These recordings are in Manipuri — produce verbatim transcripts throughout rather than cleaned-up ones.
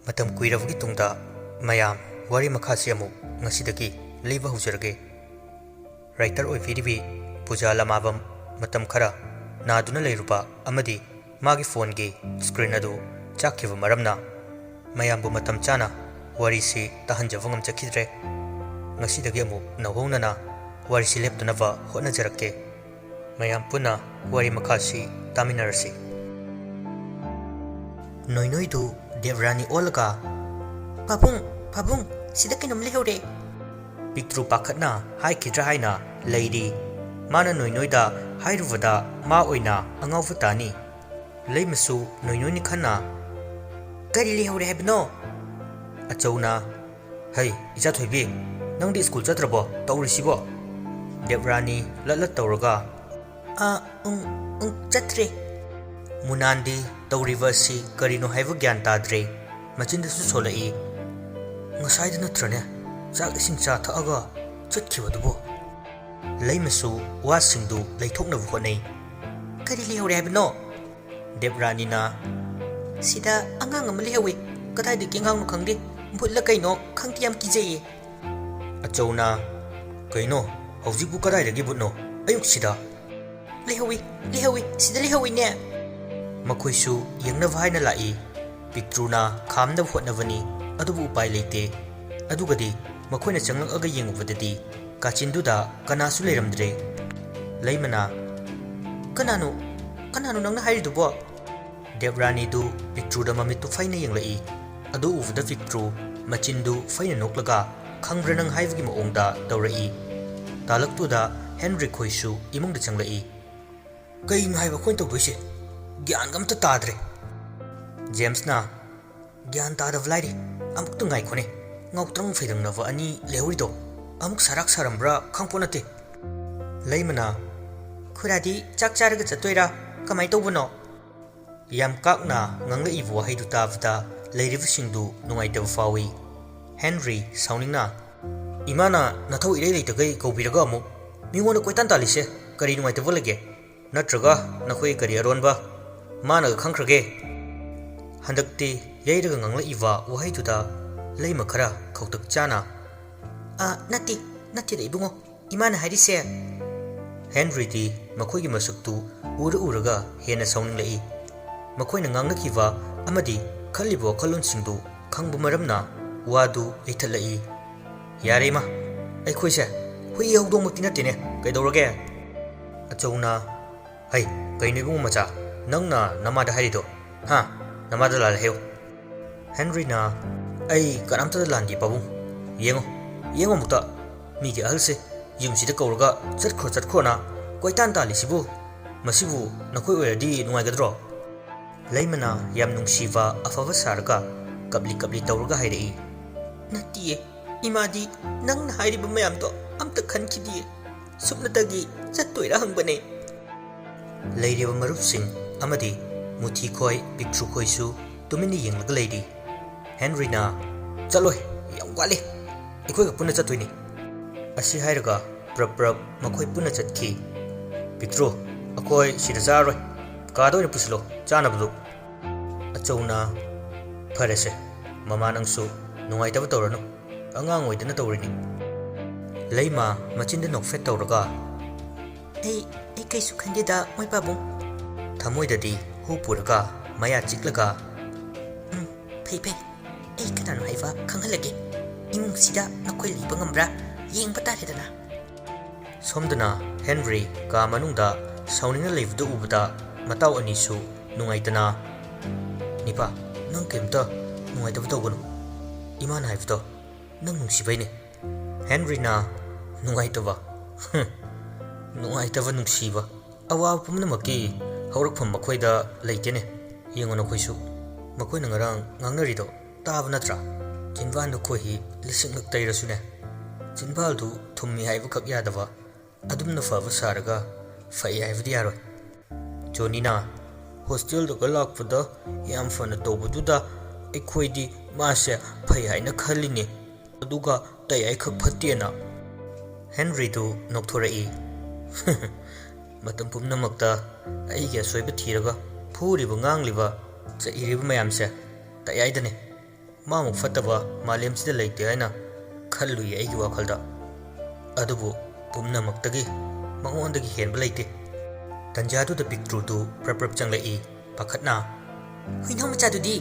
ꯃꯇꯝ ꯀꯨꯏꯔꯕꯒꯤ ꯇꯨꯡꯗ ꯃꯌꯥꯝ ꯋꯥꯔꯤ ꯃꯈꯥꯁꯤ ꯑꯃꯨꯛ ꯉꯁꯤꯗꯒꯤ ꯂꯤꯕ ꯍꯧꯖꯔꯒꯦ꯫ ꯔꯥꯏꯇꯔ ꯑꯣꯏꯕꯤꯔꯤꯕꯤ ꯄꯨꯖꯥ ꯂꯃꯥꯕꯝ ꯃꯇꯝ ꯈꯔ ꯅꯥꯗꯨꯅ ꯂꯩꯔꯨꯕ ꯑꯃꯗꯤ ꯃꯥꯒꯤ ꯐꯣꯟꯒꯤ ꯁ꯭ꯀ꯭ꯔꯤꯟ ꯑꯗꯨ ꯆꯥꯛꯈꯤꯕ ꯃꯔꯝꯅ ꯃꯌꯥꯝꯕꯨ ꯃꯇꯝ ꯆꯥꯅ ꯋꯥꯔꯤꯁꯤ ꯇꯥꯍꯟꯖꯕ ꯉꯝꯖꯈꯤꯗ꯭ꯔꯦ꯫ ꯉꯁꯤꯗꯒꯤ ꯑꯃꯨꯛ ꯅꯧꯍꯧꯅꯅ ꯋꯥꯔꯤꯁꯤ ꯂꯦꯞꯇꯅꯕ ꯍꯣꯠꯅꯖꯔꯛꯀꯦ꯫ ꯃꯌꯥꯝ ꯄꯨꯟꯅ ꯋꯥꯔꯤ ꯃꯈꯥꯁꯤ ꯇꯥꯃꯤꯟꯅꯔꯁꯤ꯫ ꯅꯣꯏꯅꯣꯏꯗꯨ ꯗꯦꯕꯔꯥꯅꯤ ꯑꯣꯜꯂꯒ, "ꯄꯥꯕꯨꯡ, ꯄꯥꯕꯨꯡ, ꯁꯤꯗ ꯀꯩꯅꯣꯝ ꯂꯩꯍꯧꯔꯦ!" ꯄꯤꯛꯇ꯭ꯔꯨ ꯄꯥꯈꯠꯅ ꯍꯥꯏꯈꯤꯗ꯭ꯔꯥ ꯍꯥꯏꯅ ꯂꯩꯔꯤ꯫ ꯃꯥꯅ ꯅꯣꯏꯅꯣꯏꯗ ꯍꯥꯏꯔꯨꯕꯗ ꯃꯥ ꯑꯣꯏꯅ ꯑꯉꯥꯎꯕ ꯇꯥꯅꯤ꯫ ꯂꯩꯃꯁꯨ ꯅꯣꯏꯅꯣꯏꯅꯤ ꯈꯟꯅ, "ꯀꯔꯤ ꯂꯩꯍꯧꯔꯦ ꯍꯥꯏꯕꯅꯣ?" ꯑꯆꯧꯅ, "ꯍꯩ, ꯏꯆꯥ ꯊꯣꯏꯕꯤ, ꯅꯪꯗꯤ ꯁ꯭ꯀꯨꯜ ꯆꯠꯇ꯭ꯔꯕꯣ? ꯇꯧꯔꯤꯁꯤꯕꯣ?" ꯗꯦꯕꯔꯥꯅꯤ ꯂꯠ ꯂꯠ ꯇꯧꯔꯒ, "ꯑ, ꯎꯝ, ꯎꯝ, ꯆꯠꯇ꯭ꯔꯦ꯫" ꯃꯨꯅꯥꯟꯗꯤ ꯇꯧꯔꯤꯕ ꯑꯁꯤ ꯀꯔꯤꯅꯣ ꯍꯥꯏꯕ ꯒ꯭ꯌꯥꯟ ꯇꯥꯗ꯭ꯔꯦ꯫ ꯃꯆꯤꯟꯗꯁꯨ ꯁꯣꯜꯂꯛꯏ, "ꯉꯁꯥꯏꯗ ꯅꯠꯇ꯭ꯔꯅꯦ ꯆꯥꯛ ꯏꯁꯤꯡ ꯆꯥ ꯊꯛꯑꯒ ꯆꯠꯈꯤꯕꯗꯨꯕꯨ?" ꯂꯩꯃꯁꯨ ꯋꯥꯁꯤꯡꯗꯨ ꯂꯩꯊꯣꯛꯅꯕ ꯍꯣꯠꯅꯩ꯫ "ꯀꯔꯤ ꯂꯩꯍꯧꯔꯦ ꯍꯥꯏꯕꯅꯣ?" ꯗꯦꯕꯔꯥꯅꯤꯅ, "ꯁꯤꯗ ꯑꯉꯥꯡ ꯑꯃ ꯂꯩꯍꯧꯋꯤ꯫ ꯀꯗꯥꯏꯗꯒꯤ ꯑꯉꯥꯡꯅꯣ ꯈꯪꯗꯦ꯫ ꯚꯨꯠꯂ ꯀꯩꯅꯣ ꯈꯪꯗꯦ, ꯌꯥꯝ ꯀꯤꯖꯩꯌꯦ꯫" ꯑꯆꯧꯅ, "ꯀꯩꯅꯣ? ꯍꯧꯖꯤꯛꯄꯨ ꯀꯗꯥꯏꯗꯒꯤ ꯚꯨꯠꯅꯣ? ꯑꯌꯨꯛꯁꯤꯗ?" "ꯂꯩꯍꯧꯋꯤ, ꯂꯩꯍꯧꯋꯤ, ꯁꯤꯗ ꯂꯩꯍꯧꯋꯤꯅꯦ!" ꯃꯈꯣꯏꯁꯨ ꯌꯦꯡꯅꯕ ꯍꯥꯏꯅ ꯂꯥꯛꯏ꯫ ꯄꯤꯛꯇ꯭ꯔꯨꯅ ꯈꯥꯝꯅꯕ ꯍꯣꯠꯅꯕꯅꯤ, ꯑꯗꯨꯕꯨ ꯎꯄꯥꯏ ꯂꯩꯇꯦ꯫ ꯑꯗꯨꯒꯗꯤ ꯃꯈꯣꯏꯅ ꯆꯪꯂꯛꯑꯒ ꯌꯦꯡꯉꯨꯕꯗꯗꯤ ꯀꯥꯆꯤꯟꯗꯨꯗ ꯀꯅꯥꯁꯨ ꯂꯩꯔꯝꯗ꯭ꯔꯦ꯫ ꯂꯩꯃꯅ, "ꯀꯅꯥꯅꯣ? ꯀꯅꯥꯅꯣ ꯅꯪꯅ ꯍꯥꯏꯔꯤꯗꯨꯕꯣ?" ꯗꯦꯕꯔꯥꯅꯤꯗꯨ ꯄꯤꯛꯇ꯭ꯔꯨꯗ ꯃꯃꯤꯠꯇꯨ ꯐꯩꯅ ꯌꯦꯡꯂꯛꯏ꯫ ꯑꯗꯨ ꯎꯕꯗ ꯄꯤꯛꯇ꯭ꯔꯨ ꯃꯆꯤꯟꯗꯨ ꯐꯩꯅ ꯅꯣꯛꯂꯒ, "ꯈꯪꯕ꯭ꯔꯥ ꯅꯪ?" ꯍꯥꯏꯕꯒꯤ ꯃꯑꯣꯡꯗ ꯇꯧꯔꯛꯏ꯫ ꯇꯥꯂꯛꯇꯨꯗ ꯍꯦꯟꯔꯤ ꯈꯣꯏꯁꯨ ꯏꯃꯨꯡꯗ ꯆꯪꯂꯛꯏ꯫ "ꯀꯩꯅꯣ ꯍꯥꯏꯕ ꯑꯩꯈꯣꯏꯅ ꯇꯧꯗꯣꯏꯁꯦ? ꯒ꯭ꯌꯥꯟꯒ ꯑꯝꯇ ꯇꯥꯗ꯭ꯔꯦ꯫" ꯖꯦꯝꯁꯅ, "ꯒ꯭ꯌꯥꯟ ꯇꯥꯗꯕ ꯂꯥꯏꯔꯤ꯫ ꯑꯃꯨꯛꯇꯪ ꯉꯥꯏꯈꯣꯅꯦ꯫ ꯉꯥꯎꯇ꯭ꯔꯪ ꯐꯩꯗꯪꯅꯕ ꯑꯅꯤ ꯂꯩꯍꯧꯔꯤꯗꯣ ꯑꯃꯨꯛ ꯁꯔꯥꯛ ꯁꯥꯔꯝꯕ꯭ꯔꯥ ꯈꯪꯄꯣꯠ ꯅꯠꯇꯦ꯫" ꯂꯩꯃꯅ, "ꯈꯨꯔꯥꯗꯤ ꯆꯥꯛ ꯆꯥꯔꯒ ꯆꯠꯇꯣꯏꯔꯥ? ꯀꯃꯥꯏ ꯇꯧꯕꯅꯣ?" ꯌꯥꯝ ꯀꯥꯛꯅ ꯉꯥꯡꯂꯛꯏꯕ ꯋꯥꯍꯩꯗꯨ ꯇꯥꯕꯗ ꯂꯩꯔꯤꯕꯁꯤꯡꯗꯨ ꯅꯨꯡꯉꯥꯏꯇꯕ ꯐꯥꯎꯏ꯫ ꯍꯦꯟꯔꯤ ꯁꯥꯎꯅꯤꯡꯅ, "ꯏꯃꯥꯅ ꯅꯊꯧ ꯏꯔꯩ ꯂꯩꯇꯈꯩ ꯀꯧꯕꯤꯔꯒ ꯑꯃꯨꯛ ꯃꯤꯉꯣꯟꯗ ꯀꯣꯏꯇꯥꯟ ꯇꯥꯜꯂꯤꯁꯦ ꯀꯔꯤ ꯅꯨꯡꯉꯥꯏꯇꯕ ꯂꯩꯒꯦ? ꯅꯠꯇ꯭ꯔꯒ ꯅꯈꯣꯏ ꯀꯔꯤ ꯑꯔꯣꯟꯕ ꯃꯥꯅꯒ ꯈꯪꯈ꯭ꯔꯒꯦ?" ꯍꯟꯗꯛꯇꯤ ꯌꯩꯔꯒ ꯉꯥꯡꯂꯛꯏꯕ ꯋꯥꯍꯩꯗꯨꯗ ꯂꯩꯃ ꯈꯔ ꯈꯧꯇꯛ ꯆꯥꯅ, "ꯑꯥ, ꯅꯠꯇꯦ, ꯅꯠꯇꯦꯗ ꯏꯕꯨꯡꯉꯣ, ꯏꯃꯥꯅ ꯍꯥꯏꯔꯤꯁꯦ"꯫ ꯍꯦꯟꯔꯤꯗꯤ ꯃꯈꯣꯏꯒꯤ ꯃꯁꯛꯇꯨ ꯎꯔ ꯎꯔꯒ ꯍꯦꯟꯅ ꯁꯥꯎꯅꯤꯡꯂꯛꯏ꯫ ꯃꯈꯣꯏꯅ ꯉꯥꯡꯅꯈꯤꯕ ꯑꯃꯗꯤ ꯈꯜꯂꯤꯕ ꯋꯥꯈꯜꯂꯣꯟꯁꯤꯡꯗꯨ ꯈꯪꯕ ꯃꯔꯝꯅ ꯋꯥꯗꯨ ꯌꯩꯊꯠꯂꯛꯏ꯫ "ꯌꯥꯔꯦ ꯏꯃꯥ, ꯑꯩꯈꯣꯏꯁꯦ ꯍꯨꯏ ꯍꯧꯗꯣꯡꯃꯛꯇꯤ ꯅꯠꯇꯦꯅꯦ, ꯀꯩꯗꯧꯔꯒꯦ?" ꯑꯆꯧꯅ, "ꯍꯩ, ꯀꯩꯅꯣ ꯏꯕꯨꯡꯉꯣ ꯃꯆꯥ, ꯅꯪꯅ ꯅꯃꯥꯗ ꯍꯥꯏꯔꯤꯗꯣ? ꯍꯥ? ꯅꯃꯥꯗ ꯂꯥꯜꯂꯦ ꯍꯥꯏꯌꯨ"꯫ ꯍꯦꯟꯔꯤꯅ, "ꯑꯩ ꯀꯅꯥꯝꯇꯗ ꯂꯥꯟꯗꯦ ꯄꯥꯕꯨꯡ꯫ ꯌꯦꯡꯉꯣ, ꯌꯦꯡꯉꯣ ꯑꯃꯨꯛꯇ, ꯃꯤꯒꯤ ꯑꯍꯜꯁꯦ ꯌꯨꯝꯁꯤꯗ ꯀꯧꯔꯒ 'ꯆꯠꯈ꯭ꯔꯣ, ꯆꯠꯈ꯭ꯔꯣꯅ' ꯀꯣꯏꯇꯥꯟ ꯇꯥꯜꯂꯤꯁꯤꯕꯨ꯫ ꯃꯁꯤꯕꯨ ꯅꯈꯣꯏ ꯑꯣꯏꯔꯗꯤ ꯅꯨꯡꯉꯥꯏꯒꯗ꯭ꯔꯣ?" ꯂꯩꯃꯅ ꯌꯥꯝ ꯅꯨꯡꯁꯤꯕ ꯑꯐꯕ ꯁꯥꯔꯒ ꯀꯞꯂꯤ ꯀꯞꯂꯤ ꯇꯧꯔꯒ ꯍꯥꯏꯔꯛꯏ꯫ "ꯅꯠꯇꯤꯌꯦ, ꯏꯃꯥꯗꯤ ꯅꯪꯅ ꯍꯥꯏꯔꯤꯕ ꯃꯌꯥꯝꯗꯣ ꯑꯝꯇ ꯈꯟꯈꯤꯗꯤꯌꯦ꯫ ꯁꯨꯞꯅꯇꯒꯤ ꯆꯠꯇꯣꯏꯔꯥ ꯍꯪꯕꯅꯦ"꯫ ꯂꯩꯔꯤꯕ ꯃꯔꯨꯞꯁꯤꯡ ꯑꯃꯗꯤ ꯃꯨꯊꯤꯈꯣꯏ, ꯄꯤꯛꯇ꯭ꯔꯨꯈꯣꯏꯁꯨ ꯇꯨꯃꯤꯟꯅ ꯌꯦꯡꯂꯒ ꯂꯩꯔꯤ꯫ ꯍꯦꯟꯔꯤꯅ, "ꯆꯠꯂꯣꯏ, ꯌꯥꯝ ꯋꯥꯠꯂꯤ, ꯑꯩꯈꯣꯏꯒ ꯄꯨꯟꯅ ꯆꯠꯇꯣꯏꯅꯤ"꯫ ꯑꯁꯤ ꯍꯥꯏꯔꯒ ꯄ꯭ꯔꯞ ꯄ꯭ꯔꯞ ꯃꯈꯣꯏ ꯄꯨꯟꯅ ꯆꯠꯈꯤ꯫ "ꯄꯤꯛꯇ꯭ꯔꯨ, ꯑꯩꯈꯣꯏ ꯁꯤꯗ ꯆꯥꯔꯔꯣꯏ, ꯀꯥꯗ ꯑꯣꯏꯅ ꯄꯨꯁꯤꯜꯂꯣ ꯆꯥꯅꯕꯗꯨ"꯫ ꯑꯆꯧꯅ, "ꯐꯔꯦꯁꯦ, ꯃꯃꯥ ꯅꯪꯁꯨ ꯅꯨꯡꯉꯥꯏꯇꯕ ꯇꯧꯔꯅꯨ, ꯑꯉꯥꯡ ꯑꯣꯏꯗꯅ ꯇꯧꯔꯤꯅꯤ"꯫ ꯂꯩꯃ ꯃꯆꯤꯟꯗ ꯅꯣꯛꯐꯦꯠ ꯇꯧꯔꯒ, "ꯑꯩ, ꯑꯩ ꯀꯩꯁꯨ ꯈꯟꯗꯦꯗ, ꯃꯣꯏ ꯄꯥꯕꯨꯡ"꯫ ꯊꯃꯣꯏꯗꯗꯤ ꯍꯨ ꯄꯨꯔꯒ ꯃꯌꯥ ꯆꯤꯛꯂꯒ, "ꯎꯝ, ꯐꯩ ꯐꯩ, ꯑꯩ ꯀꯅꯥꯅꯣ ꯍꯥꯏꯕ ꯈꯪꯍꯜꯂꯒꯦ꯫ ꯏꯃꯨꯡꯁꯤꯗ ꯅꯈꯣꯏ ꯂꯩꯕ ꯉꯝꯕ꯭ꯔꯥ ꯌꯦꯡꯕ ꯇꯥꯔꯦꯗꯅ"꯫ ꯁꯣꯝꯗꯅ ꯍꯦꯟꯔꯤ ꯀꯥ ꯃꯅꯨꯡꯗ ꯁꯥꯎꯅꯤꯡꯅ ꯂꯩꯕꯗꯨ ꯎꯕꯗ ꯃꯇꯥꯎ ꯑꯅꯤꯁꯨ ꯅꯨꯡꯉꯥꯏꯇꯅ, "ꯅꯤꯄꯥ, ꯅꯪ ꯀꯩꯝꯇ ꯅꯨꯡꯉꯥꯏꯇꯕ ꯇꯧꯒꯅꯨ꯫ ꯏꯃꯥꯅ ꯍꯥꯏꯕꯗꯣ ꯅꯪ ꯅꯨꯡꯁꯤꯕꯩꯅꯦ"꯫ ꯍꯦꯟꯔꯤꯅ, "ꯅꯨꯡꯉꯥꯏꯇꯕ? ꯍꯨꯝ, ꯅꯨꯡꯉꯥꯏꯇꯕ ꯅꯨꯡꯁꯤꯕ? ꯑꯋꯥꯕ ꯄꯨꯝꯅꯃꯛꯀꯤ ꯍꯧꯔꯛꯐꯝ ꯃꯈꯣꯏꯗ ꯂꯩꯇꯦꯅꯦ꯫ ꯌꯦꯡꯉꯣ ꯅꯈꯣꯏꯁꯨ, ꯃꯈꯣꯏꯅ ꯉꯔꯥꯡ ꯉꯥꯡꯅꯔꯤꯗꯣ ꯇꯥꯕ ꯅꯠꯇ꯭ꯔꯥ? ꯆꯤꯟꯕꯥꯟꯗ ꯈꯣꯏꯍꯤ ꯂꯤꯁꯤꯡꯂꯛ ꯇꯩꯔꯁꯨꯅꯦ, ꯆꯤꯟꯕꯥꯜꯗꯨ ꯊꯨꯝꯃꯤ ꯍꯥꯏꯕꯈꯛ ꯌꯥꯗꯕ, ꯑꯗꯨꯝꯅ ꯐꯕ ꯁꯥꯔꯒ ꯐꯩ ꯍꯥꯏꯕꯗꯤ ꯌꯥꯔꯣꯏ"꯫ ꯖꯣꯅꯤꯅ, "ꯍꯣꯁꯇꯦꯜꯗꯒ ꯂꯥꯛꯄꯗ ꯌꯥꯝ ꯐꯅ ꯇꯧꯕꯗꯨꯗ ꯑꯩꯈꯣꯏꯗꯤ ꯃꯥꯁꯦ ꯐꯩ ꯍꯥꯏꯅ ꯈꯜꯂꯤꯅꯦ, ꯑꯗꯨꯒ ꯇꯌꯥꯏꯈꯛ ꯐꯠꯇꯦꯅ"꯫ ꯍꯦꯟꯔꯤꯗꯨ ꯅꯣꯛꯊꯣꯔꯛꯏ꯫ "ꯃꯇꯝ ꯄꯨꯝꯅꯃꯛꯇ ꯑꯩꯒꯤ ꯑꯁꯣꯏꯕ ꯊꯤꯔꯒ ꯐꯨꯔꯤꯕ, ꯉꯥꯡꯂꯤꯕ, ꯆꯩꯔꯤꯕ ꯃꯌꯥꯝꯁꯦ ꯇꯌꯥꯏꯗꯅꯦ꯫ ꯃꯥꯃꯨꯛ ꯐꯠꯇꯕ ꯃꯥꯂꯦꯝꯁꯤꯗ ꯂꯩꯇꯦ ꯍꯥꯏꯅ ꯈꯜꯂꯨꯏ ꯑꯩꯒꯤ ꯋꯥꯈꯜꯗ꯫ ꯑꯗꯨꯕꯨ ꯄꯨꯝꯅꯃꯛꯇꯒꯤ ꯃꯉꯣꯟꯗꯒꯤ ꯍꯦꯟꯕ ꯂꯩꯇꯦ꯫ ꯇꯟꯖꯥꯗꯨꯗ ꯄꯤꯛꯇ꯭ꯔꯨꯗꯨ ꯄ꯭ꯔꯞ ꯄ꯭ꯔꯞ ꯆꯪꯂꯛꯏ, ꯄꯥꯈꯠꯅ꯫ "ꯍꯨꯏꯅꯥꯎ ꯃꯆꯥꯗꯨꯗꯤ?"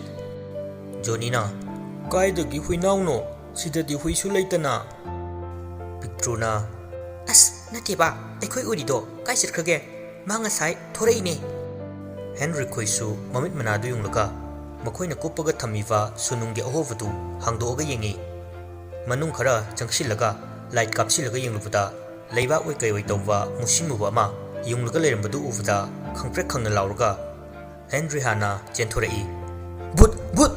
ꯖꯣꯅꯤꯅ, "ꯀꯥꯏꯗꯒꯤ ꯍꯨꯏꯅꯥꯎꯅꯣ? ꯁꯤꯗꯗꯤ ꯍꯨꯏꯁꯨ ꯂꯩꯇꯅ꯫" ꯄꯤꯛꯇ꯭ꯔꯨꯅ, "ꯑꯁ, ꯅꯠꯇꯦꯕ, ꯑꯩꯈꯣꯏ ꯎꯔꯤꯗꯣ ꯀꯥꯏ ꯆꯠꯈ꯭ꯔꯒꯦ? ꯃꯥ ꯉꯁꯥꯏ ꯊꯣꯔꯛꯏꯅꯦ꯫" ꯍꯦꯟꯔꯤ ꯈꯣꯏꯁꯨ ꯃꯃꯤꯠ ꯃꯅꯥꯗꯨ ꯌꯨꯡꯂꯒ ꯃꯈꯣꯏꯅ ꯀꯨꯞꯄꯒ ꯊꯝꯃꯤꯕ ꯁꯨꯅꯨꯡꯒꯤ ꯑꯍꯣꯕꯗꯨ ꯍꯥꯡꯗꯣꯛꯑꯒ ꯌꯦꯡꯉꯤ꯫ ꯃꯅꯨꯡ ꯈꯔ ꯆꯪꯁꯤꯜꯂꯒ ꯂꯥꯏꯠ ꯀꯥꯞꯁꯤꯜꯂꯒ ꯌꯦꯡꯂꯨꯕꯗ, ꯂꯩꯕꯥꯛ ꯑꯣꯏ ꯀꯩ ꯑꯣꯏ ꯇꯧꯕ ꯃꯨꯁꯤꯟꯃꯨꯕ ꯑꯃ ꯌꯨꯡꯂꯒ ꯂꯩꯔꯝꯕꯗꯨ ꯎꯕꯗ, ꯈꯪꯄ꯭ꯔꯦꯛ ꯈꯪꯅ ꯂꯥꯎꯔꯒ ꯍꯦꯟꯔꯤ ꯍꯥꯟꯅ ꯆꯦꯟꯊꯣꯔꯛꯏ꯫ "ꯚꯨꯠ! ꯚꯨꯠ!"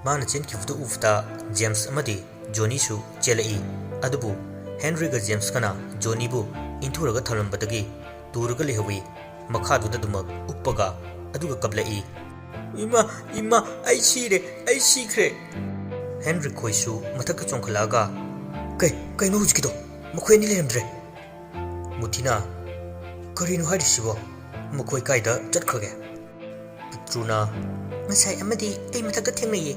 ꯃꯥꯅ ꯆꯦꯟꯈꯤꯕꯗꯨ ꯎꯕꯗ ꯖꯦꯝꯁ ꯑꯃꯗꯤ ꯖꯣꯅꯤꯁꯨ ꯆꯦꯜꯂꯛꯏ꯫ ꯑꯗꯨꯕꯨ ꯍꯦꯟꯔꯤꯒ ꯖꯦꯝꯁꯀꯅ ꯖꯣꯅꯤꯕꯨ ꯏꯟꯊꯨꯔꯒ ꯊꯝꯂꯝꯕꯗꯒꯤ ꯇꯨꯔꯒ ꯂꯩꯍꯧꯏ꯫ ꯃꯈꯥꯗꯨꯗ ꯑꯗꯨꯃꯛ ꯎꯞꯄꯒ ꯑꯗꯨꯒ ꯀꯞꯂꯛꯏ꯫ "ꯏꯃꯥ, ꯏꯃꯥ, ꯑꯩ ꯁꯤꯔꯦ, ꯑꯩ ꯁꯤꯈ꯭ꯔꯦ!" ꯍꯦꯟꯔꯤ ꯈꯣꯏꯁꯨ ꯃꯊꯛꯇ ꯆꯣꯡꯈꯠꯂꯛꯑꯒ, "ꯀꯩ, ꯀꯩꯅꯣ ꯍꯧꯖꯤꯛꯀꯤꯗꯣ? ꯃꯈꯣꯏ ꯑꯅꯤ ꯂꯩꯔꯝꯗ꯭ꯔꯦ!" ꯃꯨꯊꯤꯅ, "ꯀꯔꯤꯅꯣ ꯍꯥꯏꯔꯤꯁꯤꯕꯣ? ꯃꯈꯣꯏ ꯀꯥꯏꯗ ꯆꯠꯈ꯭ꯔꯒꯦ?" ꯄꯤꯛꯇ꯭ꯔꯨꯅ, "ꯉꯁꯥꯏ ꯑꯃꯗꯤ ꯑꯩ ꯃꯊꯛꯇ ꯊꯦꯡꯅꯩꯌꯦ꯫"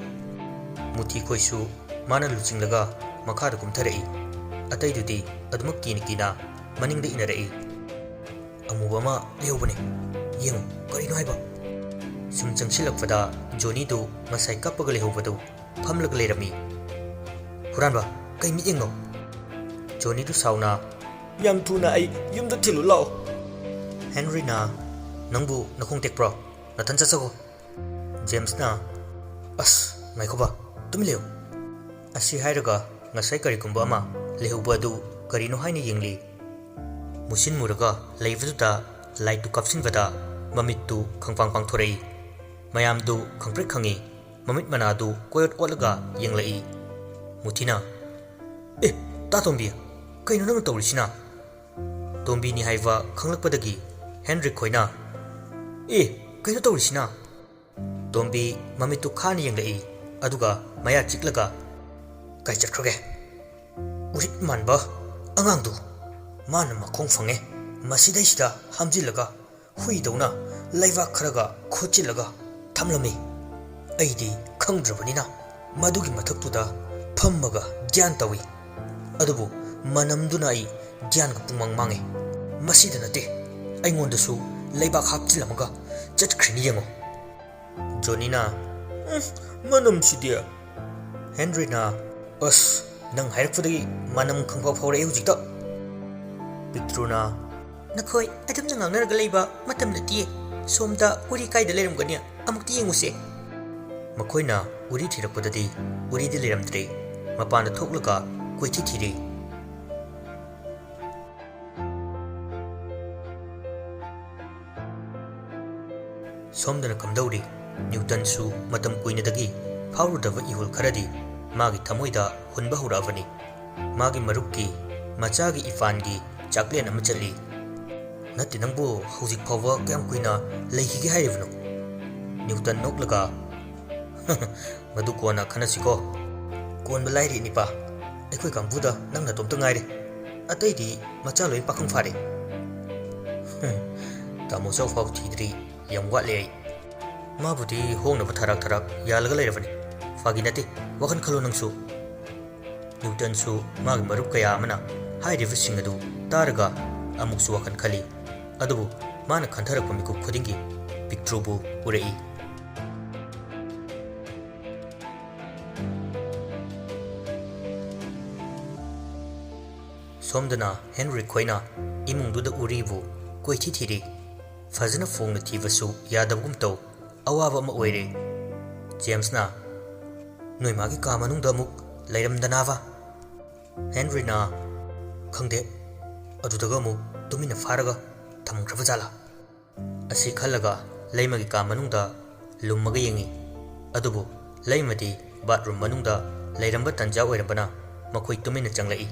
ꯃꯨꯊꯤ ꯈꯣꯏꯁꯨ ꯃꯥꯅ ꯂꯨꯆꯤꯡꯂꯒ ꯃꯈꯥꯗ ꯀꯨꯝꯊꯔꯛꯏ꯫ ꯑꯇꯩꯗꯨꯗꯤ ꯑꯗꯨꯃꯛ ꯀꯤꯅ ꯀꯤꯅ ꯃꯅꯤꯡꯗ ꯏꯟꯅꯔꯛꯏ꯫ "ꯑꯃꯨꯕ ꯑꯃ ꯂꯩꯍꯧꯕꯅꯦ꯫ ꯌꯦꯡꯉꯨ, ꯀꯔꯤꯅꯣ ꯍꯥꯏꯕ?" ꯁꯨꯝ ꯆꯪꯁꯤꯜꯂꯛꯄꯗ ꯖꯣꯅꯤꯗꯨ ꯉꯁꯥꯏ ꯀꯞꯄꯒ ꯂꯩꯍꯧꯕꯗꯨ ꯐꯝꯂꯒ ꯂꯩꯔꯝꯃꯤ꯫ "ꯍꯨꯔꯥꯟꯕ, ꯀꯩ ꯃꯤꯠꯌꯦꯡꯅꯣ?" ꯖꯣꯅꯤꯗꯨ ꯁꯥꯎꯅ, "ꯌꯥꯝ ꯊꯨꯅ ꯑꯩ ꯌꯨꯝꯗ ꯊꯤꯜꯂꯨ ꯂꯥꯛꯑꯣ꯫" ꯍꯦꯟꯔꯤꯅ, "ꯅꯪꯕꯨ ꯅꯈꯣꯡ ꯇꯦꯛꯄ꯭ꯔꯣ? ꯅꯊꯟ ꯆꯠꯆꯈꯣ꯫" ꯖꯦꯝꯁꯅ, "ꯑꯁ, ꯉꯥꯏꯈꯣꯕ, ꯇꯨꯃꯤꯟ ꯂꯩꯌꯨ꯫" ꯑꯁꯤ ꯍꯥꯏꯔꯒ ꯉꯁꯥꯏ ꯀꯔꯤꯒꯨꯝꯕ ꯑꯃ ꯂꯩꯍꯧꯕ ꯑꯗꯨ ꯀꯔꯤꯅꯣ ꯍꯥꯏꯅ ꯌꯦꯡꯂꯤ꯫ ꯃꯨꯁꯤꯟ ꯃꯨꯔꯒ ꯂꯩꯕꯗꯨꯗ ꯂꯥꯏꯠꯇꯨ ꯀꯥꯞꯁꯤꯟꯕꯗ ꯃꯃꯤꯠꯇꯨ ꯈꯪꯄꯥꯡ ꯄꯥꯡꯊꯣꯔꯛꯏ꯫ ꯃꯌꯥꯝꯗꯨ ꯈꯪꯄ꯭ꯔꯦꯛ ꯈꯪꯉꯤ꯫ ꯃꯃꯤꯠ ꯃꯅꯥꯗꯨ ꯀꯣꯏꯑꯣꯠ ꯑꯣꯠꯂꯒ ꯌꯦꯡꯂꯛꯏ꯫ ꯃꯨꯊꯤꯅ, "ꯑꯦ, ꯇꯥ ꯇꯣꯝꯕꯤ, ꯀꯩꯅꯣ ꯅꯪꯅ ꯇꯧꯔꯤꯁꯤꯅ?" ꯇꯣꯝꯕꯤꯅꯤ ꯍꯥꯏꯕ ꯈꯪꯂꯛꯄꯗꯒꯤ ꯍꯦꯟꯔꯤꯛ ꯈꯣꯏꯅ, "ꯑꯦ, ꯀꯩꯅꯣ ꯇꯧꯔꯤꯁꯤꯅ?" ꯇꯣꯝꯕꯤ ꯃꯃꯤꯠꯇꯨ ꯈꯥꯅ ꯌꯦꯡꯂꯛꯏ, ꯑꯗꯨꯒ ꯃꯌꯥ ꯆꯤꯛꯂꯒ, "ꯀꯥꯏ ꯆꯠꯈ꯭ꯔꯒꯦ? ꯎꯔꯤꯠ ꯃꯥꯟꯕ ꯑꯉꯥꯡꯗꯨ꯫ ꯃꯥꯅ ꯃꯈꯣꯡ ꯐꯪꯉꯦ꯫ ꯃꯁꯤꯗꯩꯁꯤꯗ ꯍꯥꯝꯖꯤꯜꯂꯒ ꯍꯨꯏꯗꯧꯅ ꯂꯩꯕꯥꯛ ꯈꯔꯒ ꯈꯣꯠꯆꯤꯜꯂꯒ ꯊꯝꯂꯝꯃꯤ꯫" ꯑꯩꯗꯤ ꯈꯪꯗ꯭ꯔꯕꯅꯤꯅ ꯃꯗꯨꯒꯤ ꯃꯊꯛꯇꯨꯗ ꯐꯝꯃꯒ ꯙ꯭ꯌꯥꯟ ꯇꯧꯏ꯫ ꯑꯗꯨꯕꯨ ꯃꯅꯝꯗꯨꯅ ꯑꯩ ꯙ꯭ꯌꯥꯟꯒ ꯄꯨꯡꯃꯥꯡ ꯃꯥꯡꯉꯦ꯫ ꯃꯁꯤꯗ ꯅꯠꯇꯦ, ꯑꯩꯉꯣꯟꯗꯁꯨ ꯂꯩꯕꯥꯛ ꯍꯥꯞꯆꯤꯜꯂꯝꯃꯒ ꯆꯠꯈ꯭ꯔꯤꯅꯤ ꯌꯦꯡꯉꯣ꯫ ꯖꯣꯅꯤꯅ, "ꯎꯝ, ꯃꯅꯝꯁꯤꯗꯤ"꯫ ꯍꯦꯟꯔꯤꯅ, "ꯑꯁ, ꯅꯪ ꯍꯥꯏꯔꯛꯄꯗꯒꯤ ꯃꯅꯝ ꯈꯪꯐꯥꯎ ꯐꯥꯎꯔꯛꯑꯦ ꯍꯧꯖꯤꯛꯇ"꯫ ꯄꯤꯛꯇ꯭ꯔꯨꯅ, "ꯅꯈꯣꯏ ꯑꯗꯨꯝꯅ ꯉꯥꯡꯅꯔꯒ ꯂꯩꯕ ꯃꯇꯝ ꯅꯠꯇꯤꯌꯦ꯫ ꯁꯣꯝꯗ ꯎꯔꯤ ꯀꯥꯏꯗ ꯂꯩꯔꯝꯒꯅꯤ? ꯑꯃꯨꯛꯇ ꯌꯦꯡꯉꯨꯁꯦ"꯫ ꯃꯈꯣꯏꯅ ꯎꯔꯤ ꯊꯤꯔꯛꯄꯗꯗꯤ ꯎꯔꯤꯗꯤ ꯂꯩꯔꯝꯗ꯭ꯔꯦ꯫ ꯃꯄꯥꯟꯗ ꯊꯣꯛꯂꯒ ꯀꯣꯏꯊꯤ ꯊꯤꯔꯦ꯫ ꯁꯣꯝꯗꯅ ꯀꯝꯗꯧꯔꯤ? ꯅ꯭ꯌꯨꯇꯟꯁꯨ ꯃꯇꯝ ꯀꯨꯏꯅꯗꯒꯤ ꯐꯥꯎꯔꯨꯗꯕ ꯏꯍꯨꯜ ꯈꯔꯗꯤ ꯃꯥꯒꯤ ꯊꯃꯣꯏꯗ ꯍꯨꯟꯕ ꯍꯧꯔꯛꯑꯕꯅꯤ꯫ ꯃꯥꯒꯤ ꯃꯔꯨꯞꯀꯤ ꯃꯆꯥꯒꯤ ꯏꯐꯥꯟꯒꯤ ꯆꯥꯛꯂꯦꯟ ꯑꯃ ꯆꯠꯂꯤ꯫ "ꯅꯠꯇꯦ, ꯅꯪꯕꯨ ꯍꯧꯖꯤꯛ ꯐꯥꯎꯕ ꯀꯌꯥꯝ ꯀꯨꯏꯅ ꯂꯩꯈꯤꯒꯦ ꯍꯥꯏꯔꯤꯕꯅꯣ?" ꯅ꯭ꯌꯨꯇꯟ ꯅꯣꯛꯂꯒ, "ꯃꯗꯨ ꯀꯣꯟꯅ ꯈꯟꯅꯁꯤꯀꯣ꯫ ꯀꯣꯟꯕ ꯂꯥꯏꯔꯤ ꯅꯤꯄꯥ, ꯑꯩꯈꯣꯏ ꯀꯥꯡꯕꯨꯗ ꯅꯪ ꯅꯇꯣꯝꯇ ꯉꯥꯏꯔꯦ꯫ ꯑꯇꯩꯗꯤ ꯃꯆꯥ ꯂꯣꯏ ꯄꯥꯈꯪ ꯐꯥꯔꯦ"꯫ "ꯇꯥꯃꯣ ꯆꯧ ꯐꯥꯎ ꯊꯤꯗ꯭ꯔꯤ, ꯌꯥꯝ ꯋꯥꯠꯂꯤ ꯑꯩ"꯫ "ꯃꯥꯕꯨꯗꯤ ꯍꯣꯡꯅꯕ ꯊꯔꯥꯛ ꯊꯔꯥꯛ ꯌꯥꯜꯂꯒ ꯂꯩꯔꯕꯅꯤ꯫ ꯐꯥꯒꯤ ꯅꯠꯇꯦ, ꯋꯥꯈꯜ ꯈꯜꯂꯣ ꯅꯪꯁꯨ"꯫ ꯅ꯭ꯌꯨꯇꯟꯁꯨ ꯃꯥꯒꯤ ꯃꯔꯨꯞ ꯀꯌꯥ ꯑꯃꯅ ꯍꯥꯏꯔꯤꯕꯁꯤꯡ ꯑꯗꯨ ꯇꯥꯔꯒ ꯑꯃꯨꯛꯁꯨ ꯋꯥꯈꯜ ꯈꯜꯂꯤ꯫ ꯑꯗꯨꯕꯨ ꯃꯥꯅ ꯈꯟꯊꯔꯛꯄ ꯃꯤꯀꯨꯞ ꯈꯨꯗꯤꯡꯒꯤ ꯄꯤꯛꯇ꯭ꯔꯨꯕꯨ ꯎꯔꯛꯏ꯫ ꯁꯣꯝꯗꯅ ꯍꯦꯟꯔꯤ ꯈꯣꯏꯅ ꯏꯃꯨꯡꯗꯨꯗ ꯎꯔꯤꯕꯨ ꯀꯣꯏꯊꯤ ꯊꯤꯔꯤ꯫ ꯐꯖꯅ ꯐꯣꯡꯅ ꯊꯤꯕꯁꯨ ꯌꯥꯗꯕꯒꯨꯝ ꯇꯧ꯫ ꯑꯋꯥꯕ ꯑꯃ ꯑꯣꯏꯔꯦ꯫ ꯖꯦꯝꯁꯅ, "ꯅꯣꯏ ꯃꯥꯒꯤ ꯀꯥ ꯃꯅꯨꯡꯗ ꯑꯃꯨꯛ ꯂꯩꯔꯝꯗꯅꯕ"꯫ ꯍꯦꯟꯔꯤꯅ, "ꯈꯪꯗꯦ, ꯑꯗꯨꯗꯒ ꯑꯃꯨꯛ ꯇꯨꯃꯤꯟꯅ ꯐꯥꯔꯒ ꯊꯝꯈ꯭ꯔꯕ ꯖꯥꯠꯂꯥ?" ꯑꯁꯤ ꯈꯜꯂꯒ ꯂꯩꯃꯒꯤ ꯀꯥ ꯃꯅꯨꯡꯗ ꯂꯨꯝꯃꯒ ꯌꯦꯡꯉꯤ꯫ ꯑꯗꯨꯕꯨ ꯂꯩꯃꯗꯤ ꯕꯥꯠꯔꯨꯝ ꯃꯅꯨꯡꯗ ꯂꯩꯔꯝꯕ ꯇꯟꯖꯥ ꯑꯣꯏꯔꯝꯕꯅ ꯃꯈꯣꯏ ꯇꯨꯃꯤꯟꯅ ꯆꯪꯂꯛꯏ꯫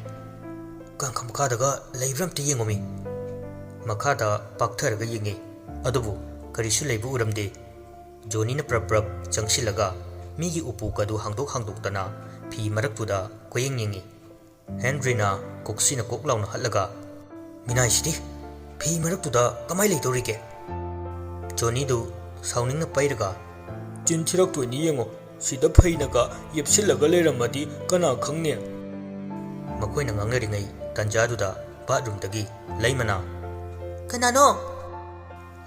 "ꯀꯥꯡꯈ ꯃꯈꯥꯗꯒ ꯂꯩꯕ꯭ꯔꯥ ꯑꯝꯇ ꯌꯦꯡꯉꯨꯃꯤ"꯫ ꯃꯈꯥꯗ ꯄꯥꯛꯊꯔꯒ ꯌꯦꯡꯉꯤ꯫ ꯑꯗꯨꯕꯨ ꯀꯔꯤꯁꯨ ꯂꯩꯕ ꯎꯔꯝꯗꯦ꯫ ꯖꯣꯅꯤꯅ ꯄ꯭ꯔꯞ ꯄ꯭ꯔꯞ ꯆꯪꯁꯤꯜꯂꯒ ꯃꯤꯒꯤ ꯎꯄꯨ ꯀꯗꯨ ꯍꯥꯡꯗꯣꯛ ꯍꯥꯡꯗꯣꯛꯇꯅ ꯐꯤ ꯃꯔꯛꯇꯨꯗ ꯀꯣꯏꯌꯦꯡ ꯌꯦꯡꯉꯤ꯫ ꯍꯦꯟꯔꯤꯅ ꯀꯣꯛꯁꯤꯅ ꯀꯣꯛ ꯂꯥꯎꯅ ꯍꯠꯂꯒ, "ꯃꯤꯅꯥꯏꯁꯤꯗꯤ ꯐꯤ ꯃꯔꯛꯇꯨꯗ ꯀꯃꯥꯏ ꯂꯩꯗꯧꯔꯤꯒꯦ?" ꯖꯣꯅꯤꯗꯨ ꯁꯥꯎꯅꯤꯡꯅ ꯄꯩꯔꯒ, ꯆꯤꯟ ꯊꯤꯔꯛꯇꯣꯏꯅꯤ ꯌꯦꯡꯉꯣ꯫ ꯁꯤꯗ ꯐꯩꯅꯒ ꯌꯦꯞꯁꯤꯜꯂꯒ ꯂꯩꯔꯝꯃꯗꯤ ꯀꯅꯥ ꯈꯪꯅꯤ?" ꯃꯈꯣꯏꯅ ꯉꯥꯡꯅꯔꯤꯉꯩ ꯇꯟꯖꯥꯗꯨꯗ ꯕꯥꯠꯔꯨꯝꯗꯒꯤ ꯂꯩꯃꯅ, "ꯀꯅꯥꯅꯣ?"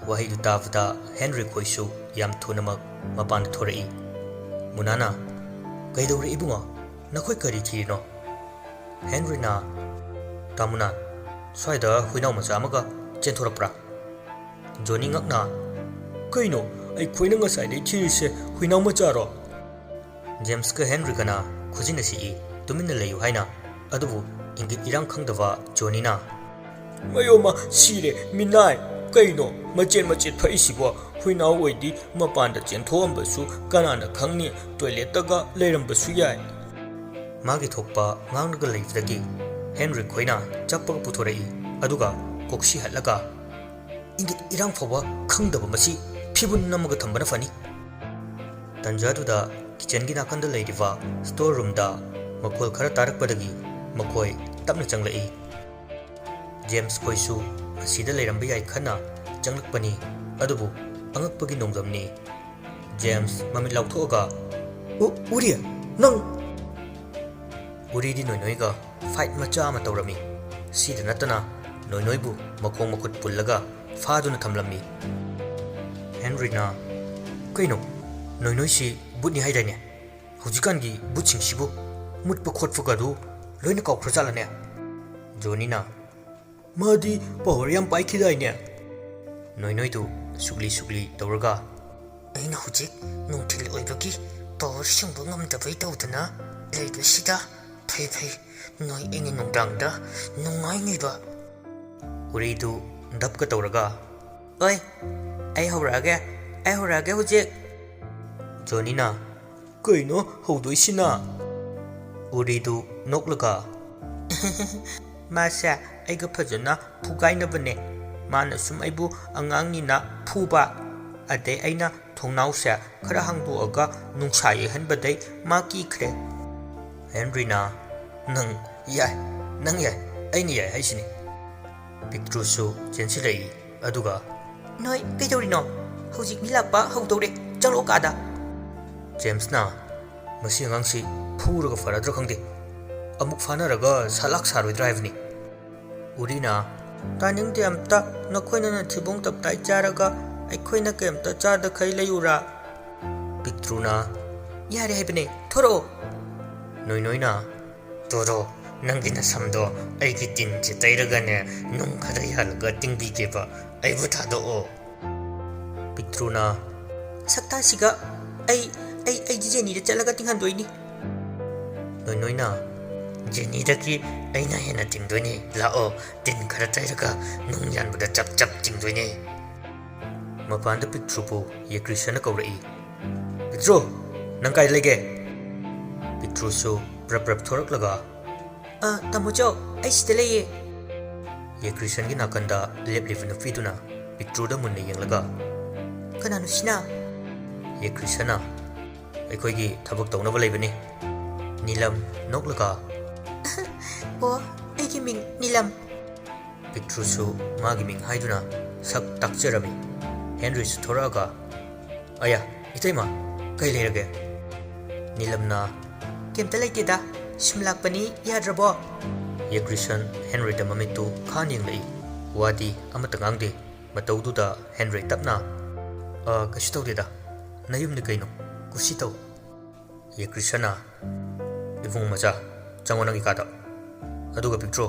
ꯋꯥꯍꯩꯗꯨ ꯇꯥꯕꯗ ꯍꯦꯟꯔꯤ ꯈꯣꯏꯁꯨ ꯌꯥꯝ ꯊꯨꯅꯃꯛ ꯃꯄꯥꯟꯗ ꯊꯣꯔꯛꯏ꯫ ꯃꯨꯅꯥꯅ, "ꯀꯩꯗꯧꯔꯦ ꯏꯕꯨꯡꯉꯣ? ꯅꯈꯣꯏ ꯀꯔꯤ ꯊꯤꯔꯤꯅꯣ?" ꯍꯦꯟꯔꯤꯅ, "ꯇꯥꯃꯨꯅꯥ, ꯁ꯭ꯋꯥꯏꯗ ꯍꯨꯏꯅꯥꯎ ꯃꯆꯥ ꯑꯃꯒ ꯆꯦꯟꯊꯣꯔꯛꯄ꯭ꯔꯥ?" ꯖꯣꯅꯤ ꯉꯛꯅ, "ꯀꯩꯅꯣ? ꯑꯩꯈꯣꯏꯅ ꯉꯁꯥꯏꯗꯩ ꯊꯤꯔꯤꯁꯦ ꯍꯨꯏꯅꯥꯎ ꯃꯆꯥꯔꯣ?" ꯖꯦꯝꯁꯀ ꯍꯦꯟꯔꯤꯒꯅ ꯈꯨꯖꯤꯟꯅ ꯁꯤꯛꯏ, ꯇꯨꯃꯤꯟꯅ ꯂꯩꯌꯨ ꯍꯥꯏꯅ꯫ ꯑꯗꯨꯕꯨ ꯏꯪꯒꯤꯠ ꯏꯔꯥꯡ ꯈꯪꯗꯕ ꯖꯣꯅꯤꯅ, "ꯃꯌꯣꯃ ꯁꯤꯔꯦ, ꯃꯤꯅꯥꯏ! ꯀꯩꯅꯣ ꯃꯆꯦꯠ ꯃꯆꯦꯠ ꯐꯛꯏꯁꯤꯕꯣ? ꯍꯨꯏꯅꯥꯎ ꯑꯣꯏꯗꯤ ꯃꯄꯥꯟꯗ ꯆꯦꯟꯊꯣꯛꯑꯝꯕꯁꯨ ꯀꯅꯥꯅ ꯈꯪꯅꯤ? ꯇꯣꯏꯂꯦꯠꯇꯒ ꯂꯩꯔꯝꯕꯁꯨ ꯌꯥꯏ꯫" ꯃꯥꯒꯤ ꯊꯣꯛꯄ ꯉꯥꯡꯂꯒ ꯂꯩꯕꯗꯒꯤ ꯍꯦꯟꯔꯤ ꯈꯣꯏꯅ ꯆꯞꯄꯒ ꯄꯨꯊꯣꯔꯛꯏ꯫ ꯑꯗꯨꯒ ꯀꯣꯛꯁꯤ ꯍꯠꯂꯒ, "ꯏꯪꯒꯤꯠ ꯏꯔꯥꯡ ꯐꯥꯎꯕ ꯈꯪꯗꯕ ꯃꯁꯤ ꯐꯤꯕꯨꯟ ꯅꯝꯃꯒ ꯊꯝꯕꯅ ꯐꯅꯤ꯫" ꯇꯟꯖꯥꯗꯨꯗ ꯀꯤꯆꯟꯒꯤ ꯅꯥꯀꯟꯗ ꯂꯩꯔꯤꯕ ꯁ꯭ꯇꯣꯔ ꯔꯨꯝꯗ ꯃꯈꯣꯜ ꯈꯔ ꯇꯥꯔꯛꯄꯗꯒꯤ ꯃꯈꯣꯏ ꯇꯞꯅ ꯆꯪꯂꯛꯏ꯫ ꯖꯦꯝꯁ ꯈꯣꯏꯁꯨ ꯑꯁꯤꯗ ꯂꯩꯔꯝꯕ ꯌꯥꯏ ꯈꯟꯅ ꯆꯪꯂꯛꯄꯅꯤ꯫ ꯑꯗꯨꯕꯨ ꯑꯉꯛꯄꯒꯤ ꯅꯣꯡꯗꯝꯅꯤ꯫ ꯖꯦꯝꯁ ꯃꯃꯤꯠ ꯂꯥꯎꯊꯣꯛꯑꯒ, "ꯎ-, ꯎꯔꯤ, ꯅꯪ!" ꯎꯔꯤꯗꯤ ꯅꯣꯏꯅꯣꯏꯒ ꯐꯥꯏꯠ ꯃꯆꯥ ꯑꯃ ꯇꯧꯔꯝꯃꯤ꯫ ꯁꯤꯗ ꯅꯠꯇꯅ ꯅꯣꯏꯅꯣꯏꯕꯨ ꯃꯈꯣꯡ ꯃꯈꯨꯠ ꯄꯨꯜꯂꯒ ꯐꯥꯗꯨꯅ ꯊꯝꯂꯝꯃꯤ꯫ ꯍꯦꯟꯔꯤꯅ, "ꯀꯩꯅꯣ, ꯅꯣꯏꯅꯣꯏꯁꯤ ꯕꯨꯠꯅꯤ ꯍꯥꯏꯗꯥꯏꯅꯦ? ꯍꯧꯖꯤꯛꯀꯥꯟꯒꯤ ꯕꯨꯠꯁꯤꯡꯁꯤꯕꯨ ꯃꯨꯠꯄ ꯈꯣꯠꯄꯒꯗꯨ ꯂꯣꯏꯅ ꯀꯥꯎꯈ꯭ꯔꯖꯥꯠꯂꯅꯦ?" ꯖꯣꯅꯤꯅ, "ꯃꯥꯗꯤ ꯄꯋꯥꯔ ꯌꯥꯝ ꯄꯥꯏꯈꯤꯗꯥꯏꯅꯦ?" ꯅꯣꯏꯅꯣꯏꯗꯨ ꯁꯨꯛꯂꯤ ꯁꯨꯛꯂꯤ ꯇꯧꯔꯒ, "ꯑꯩꯅ ꯍꯧꯖꯤꯛ ꯅꯨꯡꯊꯤꯜ ꯑꯣꯏꯕꯒꯤ ꯄꯋꯥꯔ ꯁꯤꯡꯕ ꯉꯝꯗꯕꯩ ꯇꯧꯗꯅ ꯂꯩꯕꯁꯤꯗ ꯐꯩ ꯐꯩ, ꯅꯣꯏ ꯑꯩꯅ ꯅꯨꯡꯗꯥꯡꯗ ꯅꯨꯡꯉꯥꯏꯅꯤꯕ꯫" ꯎꯔꯤꯗꯨ ꯗꯞꯀ ꯇꯧꯔꯒ, "ꯑꯣꯏ, ꯑꯩ ꯍꯧꯔꯛꯑꯒꯦ, ꯑꯩ ꯍꯧꯔꯛꯑꯒꯦ ꯍꯧꯖꯤꯛ!" ꯖꯣꯅꯤꯅ, "ꯀꯩꯅꯣ ꯍꯧꯗꯣꯏꯁꯤꯅ?" ꯎꯔꯤꯗꯨ ꯅꯣꯛꯂꯒ, "ꯃꯥꯁꯦ ꯑꯩꯒ ꯐꯖꯅ ꯐꯨꯒꯥꯏꯅꯕꯅꯦ꯫ ꯃꯥꯅ ꯁꯨꯝ ꯑꯩꯕꯨ ꯑꯉꯥꯡꯅꯤꯅ ꯐꯨꯕ, ꯑꯗꯩ ꯑꯩꯅ ꯊꯣꯡꯅꯥꯎꯁꯦ ꯈꯔ ꯍꯥꯡꯗꯣꯛꯑꯒ ꯅꯨꯡꯁꯥ ꯌꯩꯍꯟꯕꯗꯩ ꯃꯥ ꯀꯤꯈ꯭ꯔꯦ꯫" ꯍꯦꯟꯔꯤꯅ, "ꯅꯪ ꯌꯥꯏ, ꯅꯪ ꯌꯥꯏ, ꯑꯩꯅ ꯌꯥꯏ ꯍꯥꯏꯁꯤꯅꯤ꯫" ꯄꯤꯛꯇ꯭ꯔꯨꯁꯨ ꯆꯦꯟꯁꯤꯜꯂꯛꯏ꯫ ꯑꯗꯨꯒ, "ꯅꯣꯏ ꯀꯩꯗꯧꯔꯤꯅꯣ? ꯍꯧꯖꯤꯛ ꯃꯤ ꯂꯥꯛꯄ ꯍꯧꯗꯧꯔꯦ, ꯆꯪꯂꯛꯑꯣ ꯀꯥꯗ꯫" ꯖꯦꯝꯁꯅ, "ꯃꯁꯤ ꯑꯉꯥꯡꯁꯤ ꯐꯨꯔꯒ ꯐꯔꯗ꯭ꯔꯥ ꯈꯪꯗꯦ, ꯑꯃꯨꯛ ꯐꯥꯅꯔꯒ ꯁꯂꯥꯛ ꯁꯥꯔꯣꯏꯗ꯭ꯔꯥ ꯍꯥꯏꯕꯅꯤ꯫" ꯎꯔꯤꯅ, "ꯇꯥꯅꯤꯡꯗꯦ ꯑꯝꯇ, ꯅꯈꯣꯏꯅ ꯅꯊꯤꯕꯣꯡ ꯇꯞꯇꯥꯏ ꯆꯥꯔꯒ ꯑꯩꯈꯣꯏꯅ ꯀꯩꯝꯇ ꯆꯥꯗꯈꯩ ꯂꯩꯌꯨꯔꯥ?" ꯄꯤꯛꯇ꯭ꯔꯨꯅ, "ꯌꯥꯔꯦ ꯍꯥꯏꯕꯅꯦ, ꯊꯣꯔꯛꯑꯣ꯫" ꯅꯣꯏ ꯅꯣꯏꯅ, "ꯇꯣꯔꯣ, ꯅꯪꯒꯤ ꯅꯁꯝꯗꯣ ꯑꯩꯒꯤ ꯇꯤꯟꯁꯦ ꯇꯩꯔꯒꯅꯦ, ꯅꯨꯡ ꯈꯔ ꯌꯥꯜꯂꯒ ꯇꯤꯡꯕꯤꯒꯦꯕ, ꯑꯩꯕꯨ ꯊꯥꯗꯣꯛꯑꯣ꯫" ꯄꯤꯛꯇ꯭ꯔꯨꯅ, "ꯁꯛꯇꯥꯁꯤꯒ ꯑꯩ, ꯑꯩ, ꯑꯩꯗꯤ ꯖꯦꯅꯤꯗ ꯆꯠꯂꯒ ꯇꯤꯡꯍꯟꯗꯣꯏꯅꯤ꯫" ꯅꯣꯏ ꯅꯣꯏꯅ, "ꯖꯦꯅꯤꯗꯒꯤ ꯑꯩꯅ ꯍꯦꯟꯅ ꯇꯤꯡꯗꯣꯏꯅꯤ, ꯂꯥꯛꯑꯣ, ꯇꯤꯟ ꯈꯔ ꯇꯩꯔꯒ ꯅꯨꯡ ꯌꯥꯟꯕꯗ ꯆꯞ ꯆꯞ ꯇꯤꯡꯗꯣꯏꯅꯤ꯫" ꯃꯄꯥꯟꯗ ꯄꯤꯛꯇ꯭ꯔꯨꯕꯨ ꯌꯦꯀ꯭ꯔꯤꯁꯟꯅ ꯀꯧꯔꯛꯏ꯫ "ꯄꯤꯛꯇ꯭ꯔꯨ, ꯅꯪ ꯀꯥꯏꯗ ꯂꯩꯒꯦ?" ꯄꯤꯛꯇ꯭ꯔꯨꯁꯨ ꯄ꯭ꯔꯞ ꯄ꯭ꯔꯞ ꯊꯣꯔꯛꯂꯒ, "ꯑ, ꯇꯥꯃꯣ ꯆꯧ, ꯑꯩ ꯁꯤꯗ ꯂꯩꯌꯦ꯫" ꯌꯦꯀ꯭ꯔꯤꯁꯟꯒꯤ ꯅꯥꯀꯟꯗ ꯂꯦꯞꯂꯤꯕ ꯅꯨꯄꯤꯗꯨꯅ ꯄꯤꯛꯇ꯭ꯔꯨꯗ ꯃꯨꯟꯅ ꯌꯦꯡꯂꯒ, "ꯀꯅꯥꯅꯣ ꯁꯤꯅ?" ꯌꯦꯀ꯭ꯔꯤꯁꯟꯅ, "ꯑꯩꯈꯣꯏꯒꯤ ꯊꯕꯛ ꯇꯧꯅꯕ ꯂꯩꯕꯅꯤ꯫" ꯅꯤꯂꯝ ꯅꯣꯛꯂꯒ, "ꯑꯣ, ꯑꯩꯒꯤ ꯃꯤꯡ ꯅꯤꯂꯝ꯫" ꯄꯤꯛꯇ꯭ꯔꯨꯁꯨ ꯃꯥꯒꯤ ꯃꯤꯡ ꯍꯥꯏꯗꯨꯅ ꯁꯛ ꯇꯥꯛꯆꯔꯝꯃꯤ꯫ ꯍꯦꯟꯔꯤꯁꯨ ꯊꯣꯔꯛꯑꯒ, "ꯑꯌꯥ, ꯏꯇꯩꯃ, ꯀꯩ ꯂꯩꯔꯒꯦ?" ꯅꯤꯂꯝꯅ, "ꯀꯩꯝꯇ ꯂꯩꯇꯦꯗ, ꯁꯨꯝ ꯂꯥꯛꯄꯅꯤ, ꯌꯥꯗ꯭ꯔꯕꯣ?" ꯌꯦꯀ꯭ꯔꯤꯁꯟ ꯍꯦꯟꯔꯤꯗ ꯃꯃꯤꯠꯇꯨ ꯈꯥꯟ ꯌꯦꯡꯂꯛꯏ꯫ ꯋꯥꯗꯤ ꯑꯃꯠꯇ ꯉꯥꯡꯗꯦ꯫ ꯃꯇꯧꯗꯨꯗ ꯍꯦꯟꯔꯤ ꯇꯞꯅ, "ꯑ, ꯀꯩꯁꯨ ꯇꯧꯗꯦꯗ, ꯅꯌꯨꯝꯅꯤ ꯀꯩꯅꯣ, ꯀꯨꯁꯤ ꯇꯧ꯫" ꯌꯦꯀ꯭ꯔꯤꯁꯟꯅ, "ꯏꯕꯨꯡ ꯃꯆꯥ, ꯆꯪꯉꯣ ꯅꯪꯒꯤ ꯀꯥꯗ꯫ ꯑꯗꯨꯒ ꯄꯤꯛꯇ꯭ꯔꯨ,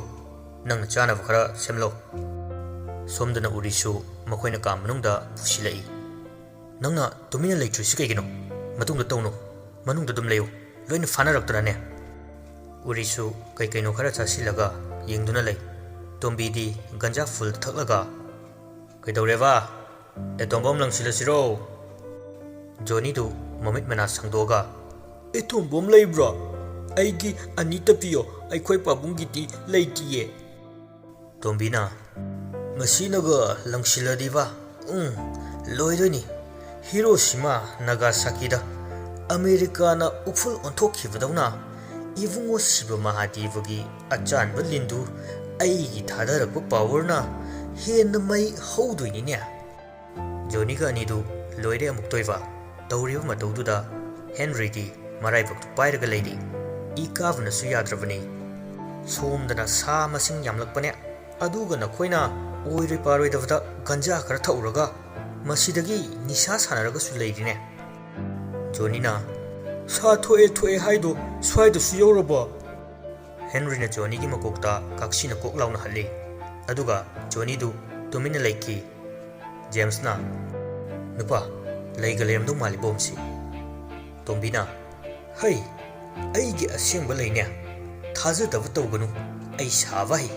ꯅꯪꯅ ꯆꯥꯅꯕ ꯈꯔ ꯁꯦꯝꯂꯣ꯫" ꯁꯣꯝꯗꯅ ꯎꯔꯤꯁꯨ ꯃꯈꯣꯏꯅ ꯀꯥ ꯃꯅꯨꯡꯗ ꯄꯨꯁꯤꯜꯂꯛꯏ꯫ "ꯅꯪꯅ ꯇꯨꯃꯤꯟꯅ ꯂꯩꯇ꯭ꯔꯤꯁꯤ ꯀꯩꯒꯤꯅꯣ? ꯃꯇꯨꯡꯗ ꯇꯧꯅꯨ, ꯃꯅꯨꯡꯗ ꯑꯗꯨꯝ ꯂꯩꯌꯨ, ꯂꯣꯏꯅ ꯐꯥꯅꯔꯛꯇꯅꯅꯦ꯫" ꯎꯔꯤꯁꯨ ꯀꯩ ꯀꯩꯅꯣ ꯈꯔ ꯆꯥꯁꯤꯜꯂꯒ ꯌꯦꯡꯗꯨꯅ ꯂꯩ꯫ ꯇꯣꯝꯕꯤꯗꯤ ꯒꯟꯖꯥ ꯐꯨꯜ ꯊꯛꯂꯒ, "ꯀꯩꯗꯧꯔꯦꯕ? ꯑꯦꯇꯣꯝ ꯕꯣꯝ ꯂꯪꯁꯤꯜꯂꯁꯤꯔꯣ?" ꯖꯣꯅꯤꯗꯨ ꯃꯃꯤꯠ ꯃꯅꯥ ꯁꯪꯗꯣꯛꯑꯒ, "ꯑꯦꯇꯣꯝ ꯕꯣꯝ ꯂꯩꯕ꯭ꯔꯣ? ꯑꯩꯒꯤ ꯑꯅꯤꯇ ꯄꯤꯌꯣ, ꯑꯩꯈꯣꯏ ꯄꯥꯕꯨꯡꯒꯤꯗꯤ ꯂꯩꯇꯤꯌꯦ꯫" ꯇꯣꯝꯕꯤꯅ, "ꯃꯁꯤꯅꯒ ꯂꯪꯁꯤꯜꯂꯗꯤꯕ, ꯎꯝ, ꯂꯣꯏꯗꯣꯏꯅꯤ꯫ ꯍꯤꯔꯣꯁꯤꯃꯥ ꯅꯥꯒꯥꯁꯥꯀꯤꯗ ꯑꯃꯦꯔꯤꯀꯥꯅ ꯎꯐꯨꯜ ꯑꯣꯟꯊꯣꯛꯈꯤꯕꯗꯧꯅ ꯏꯕꯨꯡꯉꯣ ꯁꯤꯕ ꯃꯍꯥꯗꯦꯕꯒꯤ ꯑꯆꯥꯟꯕ ꯂꯤꯟꯗꯨ ꯑꯩꯒꯤ ꯊꯥꯗꯔꯛꯄ ꯄꯥꯋꯔꯅ ꯍꯦꯟꯅ ꯃꯩ ꯍꯧꯗꯣꯏꯅꯤꯅꯦ꯫" ꯖꯣꯅꯤꯒ ꯑꯅꯤꯗꯨ ꯂꯣꯏꯔꯦ ꯑꯃꯨꯛꯇꯣꯏꯕ꯫ ꯇꯧꯔꯤꯕ ꯃꯇꯧꯗꯨꯗ ꯍꯦꯟꯔꯤꯗꯤ ꯃꯔꯥꯏꯕꯛꯇꯨ ꯄꯥꯏꯔꯒ ꯂꯩꯔꯤ꯫ ꯏ ꯀꯥꯕꯅꯁꯨ ꯌꯥꯗ꯭ꯔꯕꯅꯤ꯫ ꯁꯣꯝꯗꯅ ꯁꯥ ꯃꯁꯤꯡ ꯌꯥꯝꯂꯛꯄꯅꯦ, ꯑꯗꯨꯒ ꯅꯈꯣꯏꯅ ꯑꯣꯏꯔꯣꯏ ꯄꯥꯔꯣꯏꯗꯕꯗ ꯒꯟꯖꯥ ꯈꯔ ꯊꯛꯎꯔꯒ ꯃꯁꯤꯗꯒꯤ ꯅꯤꯁꯥ ꯁꯥꯟꯅꯔꯒꯁꯨ ꯂꯩꯔꯤꯅꯦ꯫ ꯖꯣꯅꯤꯅ, "ꯁꯥ ꯊꯣꯛꯑꯦ ꯊꯣꯛꯑꯦ ꯍꯥꯏꯗꯣ ꯁ꯭ꯋꯥꯏꯗꯁꯨ ꯌꯧꯔꯕꯣ?" ꯍꯦꯟꯔꯤꯅ ꯖꯣꯅꯤꯒꯤ ꯃꯀꯣꯛꯇ ꯀꯥꯛꯁꯤꯅ ꯀꯣꯛ ꯂꯥꯎꯅ ꯍꯜꯂꯤ, ꯑꯗꯨꯒ ꯖꯣꯅꯤꯗꯨ ꯇꯨꯃꯤꯟꯅ ꯂꯩꯈꯤ꯫ ꯖꯦꯝꯁꯅ, "ꯅꯨꯄꯥ, ꯂꯩꯒ ꯂꯩꯔꯝꯗꯧ ꯃꯥꯜꯂꯤ ꯕꯣꯝꯁꯤ꯫" ꯇꯣꯝꯕꯤꯅ, "ꯍꯩ, ꯑꯩꯒꯤ ꯑꯁꯦꯡꯕ ꯂꯩꯅꯦ꯫ ꯊꯥꯖꯗꯕ ꯇꯧꯒꯅꯨ, ꯑꯩ ꯁꯥꯕ ꯍꯩ꯫"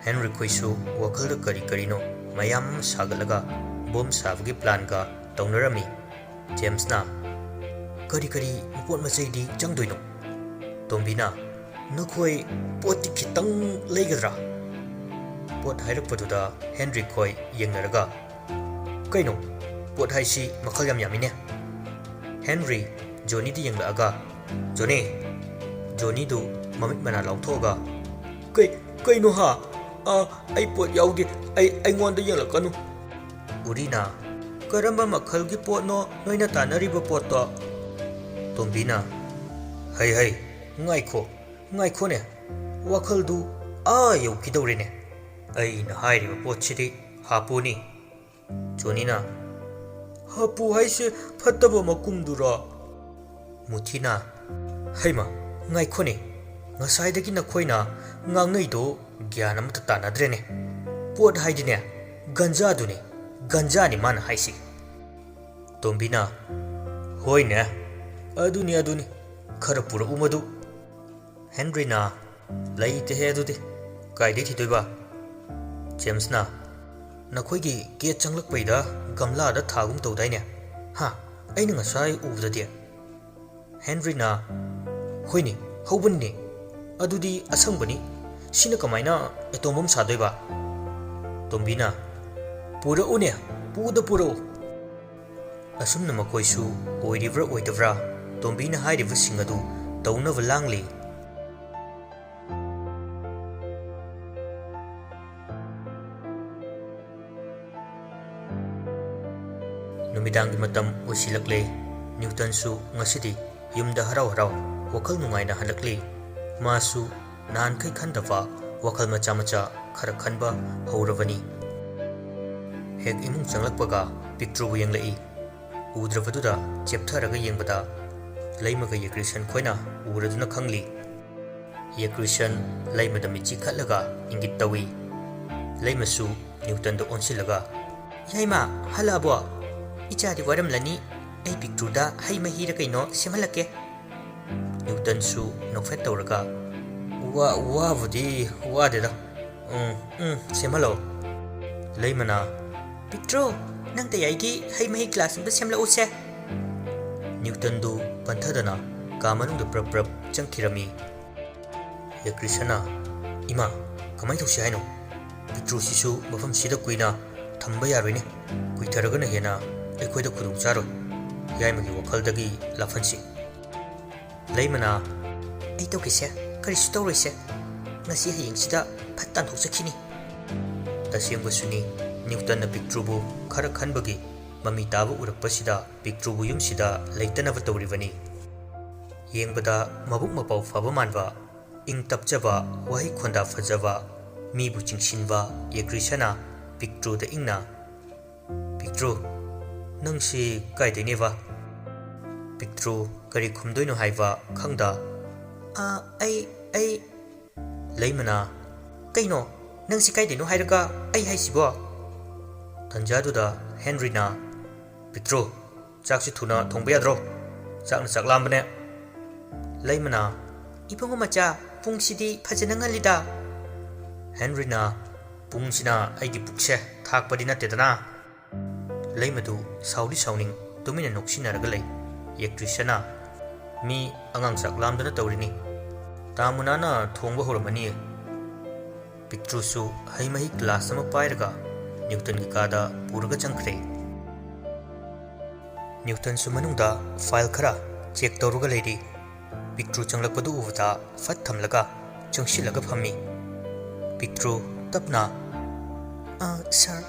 ꯍꯦꯟꯔꯤ ꯈꯣꯏꯁꯨ ꯋꯥꯈꯜꯗ ꯀꯔꯤ ꯀꯔꯤꯅꯣ ꯃꯌꯥꯝ ꯑꯃ ꯁꯥꯒꯠꯂꯒ ꯕꯣꯝ ꯁꯥꯕꯒꯤ ꯄ꯭ꯂꯥꯟꯒ ꯇꯧꯅꯔꯝꯃꯤ꯫ ꯖꯦꯝꯁꯅ, "ꯀꯔꯤ ꯀꯔꯤ ꯃꯄꯣꯠ ꯃꯆꯩꯗꯤ ꯆꯪꯗꯣꯏꯅꯣ?" ꯇꯣꯝꯕꯤꯅ, "ꯅꯈꯣꯏ ꯄꯣꯠꯇꯤ ꯈꯤꯇꯪ ꯂꯩꯒꯗ꯭ꯔꯥ?" ꯄꯣꯠ ꯍꯥꯏꯔꯛꯄꯗꯨꯗ ꯍꯦꯟꯔꯤ ꯈꯣꯏ ꯌꯦꯡꯅꯔꯒ, "ꯀꯩꯅꯣ, ꯄꯣꯠ ꯍꯥꯏꯁꯤ ꯃꯈꯜ ꯌꯥꯝ ꯌꯥꯝꯃꯤꯅꯦ꯫" ꯍꯦꯟꯔꯤ ꯖꯣꯅꯤꯗ ꯌꯦꯡꯂꯛꯑꯒ, "ꯖꯣꯅꯤ!" ꯖꯣꯅꯤꯗꯨ ꯃꯃꯤꯠ ꯃꯅꯥ ꯂꯥꯎꯊꯣꯛꯑꯒ, "ꯀꯩ, ꯀꯩꯅꯣ ꯍꯥ? ꯑ, ꯑꯩ ꯄꯣꯠ ꯌꯥꯎꯗꯦ, ꯑꯩ, ꯑꯩꯉꯣꯟꯗ ꯌꯦꯡꯂꯛꯀꯅꯨ꯫" ꯎꯔꯤꯅ, "ꯀꯔꯝꯕ ꯃꯈꯜꯒꯤ ꯄꯣꯠꯅꯣ ꯅꯣꯏꯅ ꯇꯥꯟꯅꯔꯤꯕ ꯄꯣꯠꯇꯣ?" ꯇꯣꯝꯕꯤꯅ, "ꯍꯩ, ꯍꯩ, ꯉꯥꯏꯈꯣ, ꯉꯥꯏꯈꯣꯅꯦ, ꯋꯥꯈꯜꯗꯨ ꯑꯥ ꯌꯧꯈꯤꯗꯧꯔꯦꯅꯦ꯫ ꯑꯩꯅ ꯍꯥꯏꯔꯤꯕ ꯄꯣꯠꯁꯤꯗꯤ ꯍꯥꯄꯨꯅꯤ꯫" ꯖꯣꯅꯤꯅ, "ꯍꯥꯄꯨ ꯍꯥꯏꯁꯦ ꯐꯠꯇꯕ ꯃꯀꯨꯝꯗꯨꯔꯣ?" ꯃꯨꯊꯤꯅ, "ꯍꯩꯃ, ꯉꯥꯏꯈꯣꯅꯦ, ꯉꯁꯥꯏꯗꯒꯤ ꯅꯈꯣꯏꯅ ꯉꯥꯡꯅꯩꯗꯣ ꯒ꯭ꯌꯥꯟ ꯑꯃꯇ ꯇꯥꯅꯗ꯭ꯔꯦꯅꯦ꯫ ꯄꯣꯠ ꯍꯥꯏꯗꯤꯅꯦ, ꯒꯟꯖꯥꯗꯨꯅꯦ, ꯒꯟꯖꯥꯅꯤ ꯃꯥꯅ ꯍꯥꯏꯁꯤ꯫" ꯇꯣꯝꯕꯤꯅ, "ꯍꯣꯏꯅꯦ, ꯑꯗꯨꯅꯤ, ꯑꯗꯨꯅꯤ, ꯈꯔ ꯄꯨꯔꯛꯎ ꯃꯗꯨ꯫" ꯍꯦꯟꯔꯤꯅ, "ꯂꯩꯇꯦꯍꯦ ꯑꯗꯨꯗꯤ, ꯀꯥꯏꯗꯩ ꯊꯤꯗꯣꯏꯕ?" ꯖꯦꯝꯁꯅ, "ꯅꯈꯣꯏꯒꯤ ꯒꯦꯠ ꯆꯪꯂꯛꯄꯩꯗ ꯒꯝꯂꯥꯗ ꯊꯥꯒꯨꯝ ꯇꯧꯗꯥꯏꯅꯦ? ꯍꯥ, ꯑꯩꯅ ꯉꯁꯥꯏ ꯎꯕꯗꯗꯤ꯫" ꯍꯦꯟꯔꯤꯅ, "ꯍꯣꯏꯅꯦ, ꯍꯧꯕꯅꯤꯅꯦ꯫ ꯑꯗꯨꯗꯤ ꯑꯁꯪꯕꯅꯤ꯫ ꯁꯤꯅ ꯀꯃꯥꯏꯅ ꯑꯦꯇꯣꯝ ꯕꯝ ꯁꯥꯗꯣꯏꯕ?" ꯇꯣꯝꯕꯤꯅ, "ꯄꯨꯔꯛꯎꯅꯦ, ꯄꯨꯗ ꯄꯨꯔꯛꯎ꯫" ꯑꯁꯨꯝꯅ ꯃꯈꯣꯏꯁꯨ ꯑꯣꯏꯔꯤꯕ꯭ꯔꯥ ꯑꯣꯏꯗꯕ꯭ꯔꯥ ꯇꯣꯝꯕꯤꯅ ꯍꯥꯏꯔꯤꯕꯁꯤꯡ ꯑꯗꯨ ꯇꯧꯅꯕ ꯂꯥꯡꯂꯤ꯫ ꯅꯨꯃꯤꯗꯥꯡꯒꯤ ꯃꯇꯝ ꯑꯣꯏꯁꯤꯜꯂꯛꯂꯦ꯫ ꯅ꯭ꯌꯨꯇꯟꯁꯨ ꯉꯁꯤꯗꯤ ꯌꯨꯝꯗ ꯍꯔꯥꯎ ꯍꯔꯥꯎ ꯋꯥꯈꯜ ꯅꯨꯡꯉꯥꯏꯅ ꯍꯜꯂꯛꯂꯤ꯫ ꯃꯥꯁꯨ ꯅꯍꯥꯟꯈꯩ ꯈꯟꯗꯕ ꯋꯥꯈꯜ ꯃꯆꯥ ꯃꯆꯥ ꯈꯔ ꯈꯟꯕ ꯍꯧꯔꯕꯅꯤ꯫ ꯍꯦꯛ ꯏꯃꯨꯡ ꯆꯪꯂꯛꯄꯒ ꯄꯤꯛꯇ꯭ꯔꯨꯕꯨ ꯌꯦꯡꯂꯛꯏ꯫ ꯎꯗ꯭ꯔꯕꯗꯨꯗ ꯆꯦꯞꯊꯔꯒ ꯌꯦꯡꯕꯗ ꯂꯩꯃꯒ ꯌꯦꯀ꯭ꯔꯤꯁꯟ ꯈꯣꯏꯅ ꯎꯔꯗꯨꯅ ꯈꯪꯂꯤ꯫ ꯌꯦꯀ꯭ꯔꯤꯁꯟ ꯂꯩꯃꯗ ꯃꯤꯠꯆꯤ ꯈꯠꯂꯒ ꯏꯪꯒꯤꯠ ꯇꯧꯏ꯫ ꯂꯩꯃꯁꯨ ꯅ꯭ꯌꯨꯇꯟꯗ ꯑꯣꯟꯁꯤꯜꯂꯒ, "ꯌꯥꯏꯃ, ꯍꯜꯂꯛꯑꯕꯣ? ꯏꯆꯥꯗꯤ ꯋꯥꯔꯝꯂꯅꯤ꯫ ꯑꯩ ꯄꯤꯛꯇ꯭ꯔꯨꯗ ꯍꯩ ꯃꯍꯤꯔ ꯀꯩꯅꯣ ꯁꯦꯝꯍꯜꯂꯛꯀꯦ꯫" ꯅ꯭ꯌꯨꯇꯟꯁꯨ ꯅꯣꯛꯐꯦꯠ ꯇꯧꯔꯒ, "ꯋꯥ-, ꯋꯥꯕꯨꯗꯤ ꯋꯥꯗꯦꯗ꯫ ꯎꯝ, ꯎꯝ, ꯁꯦꯝꯍꯜꯂꯣ꯫" ꯂꯩꯃꯅ, "ꯄꯤꯛꯇ꯭ꯔꯨ, ꯅꯪ ꯇꯌꯥꯏꯒꯤ ꯍꯩ ꯃꯍꯤ ꯒ꯭ꯂꯥꯁ ꯑꯃ ꯁꯦꯝꯂꯛꯎꯁꯦ꯫" ꯅ꯭ꯌꯨꯇꯟꯗꯨ ꯄꯟꯊꯗꯅ ꯀꯥ ꯃꯅꯨꯡꯗ ꯄ꯭ꯔꯞ ꯄ꯭ꯔꯞ ꯆꯪꯈꯤꯔꯝꯃꯤ꯫ ꯌꯦꯀ꯭ꯔꯤꯁꯅ, "ꯏꯃꯥ, ꯀꯃꯥꯏ ꯇꯧꯁꯤ ꯍꯥꯏꯅꯣ? ꯄꯤꯛꯇ꯭ꯔꯨꯁꯤꯁꯨ ꯃꯐꯝꯁꯤꯗ ꯀꯨꯏꯅ ꯊꯝꯕ ꯌꯥꯔꯣꯏꯅꯦ꯫ ꯀꯨꯏꯊꯔꯒꯅ ꯍꯦꯟꯅ ꯑꯩꯈꯣꯏꯗ ꯈꯨꯗꯣꯡ ꯆꯥꯔꯣꯏ꯫" ꯌꯥꯏꯃꯒꯤ ꯋꯥꯈꯜꯗꯒꯤ ꯂꯥꯐꯟꯁꯤ꯫ ꯂꯩꯃꯅ, "ꯑꯩ ꯇꯧꯒꯦꯁꯦ, ꯀꯔꯤꯁꯨ ꯇꯧꯔꯣꯏꯁꯦ꯫ ꯉꯁꯤ ꯍꯌꯦꯡꯁꯤꯗ ꯐꯠ ꯇꯥꯟꯊꯣꯛꯆꯈꯤꯅꯤ꯫" ꯇꯁꯦꯡꯕꯁꯨꯅꯤ, ꯅ꯭ꯌꯨꯇꯟꯅ ꯄꯤꯛꯇ꯭ꯔꯨꯕꯨ ꯈꯔ ꯈꯟꯕꯒꯤ ꯃꯃꯤ ꯇꯥꯕ ꯎꯔꯛꯄꯁꯤꯗ ꯄꯤꯛꯇ꯭ꯔꯨꯕꯨ ꯌꯨꯝꯁꯤꯗ ꯂꯩꯇꯅꯕ ꯇꯧꯔꯤꯕꯅꯤ꯫ ꯌꯦꯡꯕꯗ ꯃꯕꯨꯛ ꯃꯄꯥꯎ ꯐꯕ ꯃꯥꯟꯕ, ꯏꯪ ꯇꯞꯆꯕ, ꯋꯥꯍꯩ ꯈꯣꯟꯗꯥ ꯐꯖꯕ, ꯃꯤꯕꯨ ꯆꯤꯡꯁꯤꯟꯕ ꯌꯦꯀ꯭ꯔꯤꯁꯅ ꯄꯤꯛꯇ꯭ꯔꯨꯗ ꯏꯪꯅ, "ꯄꯤꯛꯇ꯭ꯔꯨ, ꯅꯪꯁꯤ ꯀꯥꯏꯗꯩꯅꯦꯕ?" ꯄꯤꯛꯇ꯭ꯔꯨ ꯀꯔꯤ ꯈꯨꯝꯗꯣꯏꯅꯣ ꯍꯥꯏꯕ ꯈꯪꯗ, "ꯑ, ꯑꯩ, ꯑꯩ..." ꯂꯩꯃꯅ, "ꯀꯩꯅꯣ? ꯅꯪꯁꯤ ꯀꯥꯏꯗꯩꯅꯣ ꯍꯥꯏꯔꯒ ꯑꯩ ꯍꯥꯏꯁꯤꯕꯣ?" ꯇꯟꯖꯥꯗꯨꯗ ꯍꯦꯟꯔꯤꯅ, "ꯄꯤꯛꯇ꯭ꯔꯨ, ꯆꯥꯛꯁꯤ ꯊꯨꯅ ꯊꯣꯡꯕ ꯌꯥꯗ꯭ꯔꯣ? ꯆꯥꯛꯅ ꯆꯥꯛ ꯂꯥꯝꯕꯅꯦ꯫" ꯂꯩꯃꯅ, "ꯏꯕꯨꯡꯉꯣ ꯃꯆꯥ, ꯄꯨꯡꯁꯤꯗꯤ ꯐꯖꯅ ꯉꯜꯂꯤꯗ꯫" ꯍꯦꯟꯔꯤꯅ, "ꯄꯨꯡꯁꯤꯅ ꯑꯩꯒꯤ ꯄꯨꯛꯁꯦ ꯊꯥꯛꯄꯗꯤ ꯅꯠꯇꯦꯗꯅ꯫" ꯂꯩꯃꯗꯨ ꯁꯥꯎꯗꯤ ꯁꯥꯎꯅꯤꯡ ꯇꯨꯃꯤꯟꯅ ꯅꯣꯛꯁꯤꯟꯅꯔꯒ ꯂꯩ꯫ ꯌꯦꯛꯇ꯭ꯔꯤꯁꯅ, "ꯃꯤ ꯑꯉꯥꯡ ꯆꯥꯛ ꯂꯥꯝꯗꯅ ꯇꯧꯔꯤꯅꯤ꯫ ꯇꯥꯃꯨꯅꯥꯅ ꯊꯣꯡꯕ ꯍꯧꯔꯝꯃꯅꯤꯌꯦ꯫" ꯄꯤꯛꯇ꯭ꯔꯨꯁꯨ ꯍꯩ ꯃꯍꯤ ꯒ꯭ꯂꯥꯁ ꯑꯃ ꯄꯥꯏꯔꯒ ꯅ꯭ꯌꯨꯇꯟꯒꯤ ꯀꯥꯗ ꯄꯨꯔꯒ ꯆꯪꯈ꯭ꯔꯦ꯫ ꯅ꯭ꯌꯨꯇꯟꯁꯨ ꯃꯅꯨꯡꯗ ꯐꯥꯏꯜ ꯈꯔ ꯆꯦꯛ ꯇꯧꯔꯒ ꯂꯩꯔꯤ꯫ ꯄꯤꯛꯇ꯭ꯔꯨ ꯆꯪꯂꯛꯄꯗꯨ ꯎꯕꯗ ꯐꯠ ꯊꯝꯂꯒ ꯆꯪꯁꯤꯜꯂꯒ ꯐꯝꯃꯤ꯫ ꯄꯤꯛꯇ꯭ꯔꯨ ꯇꯞꯅ, "ꯑ, ꯁꯥꯔ,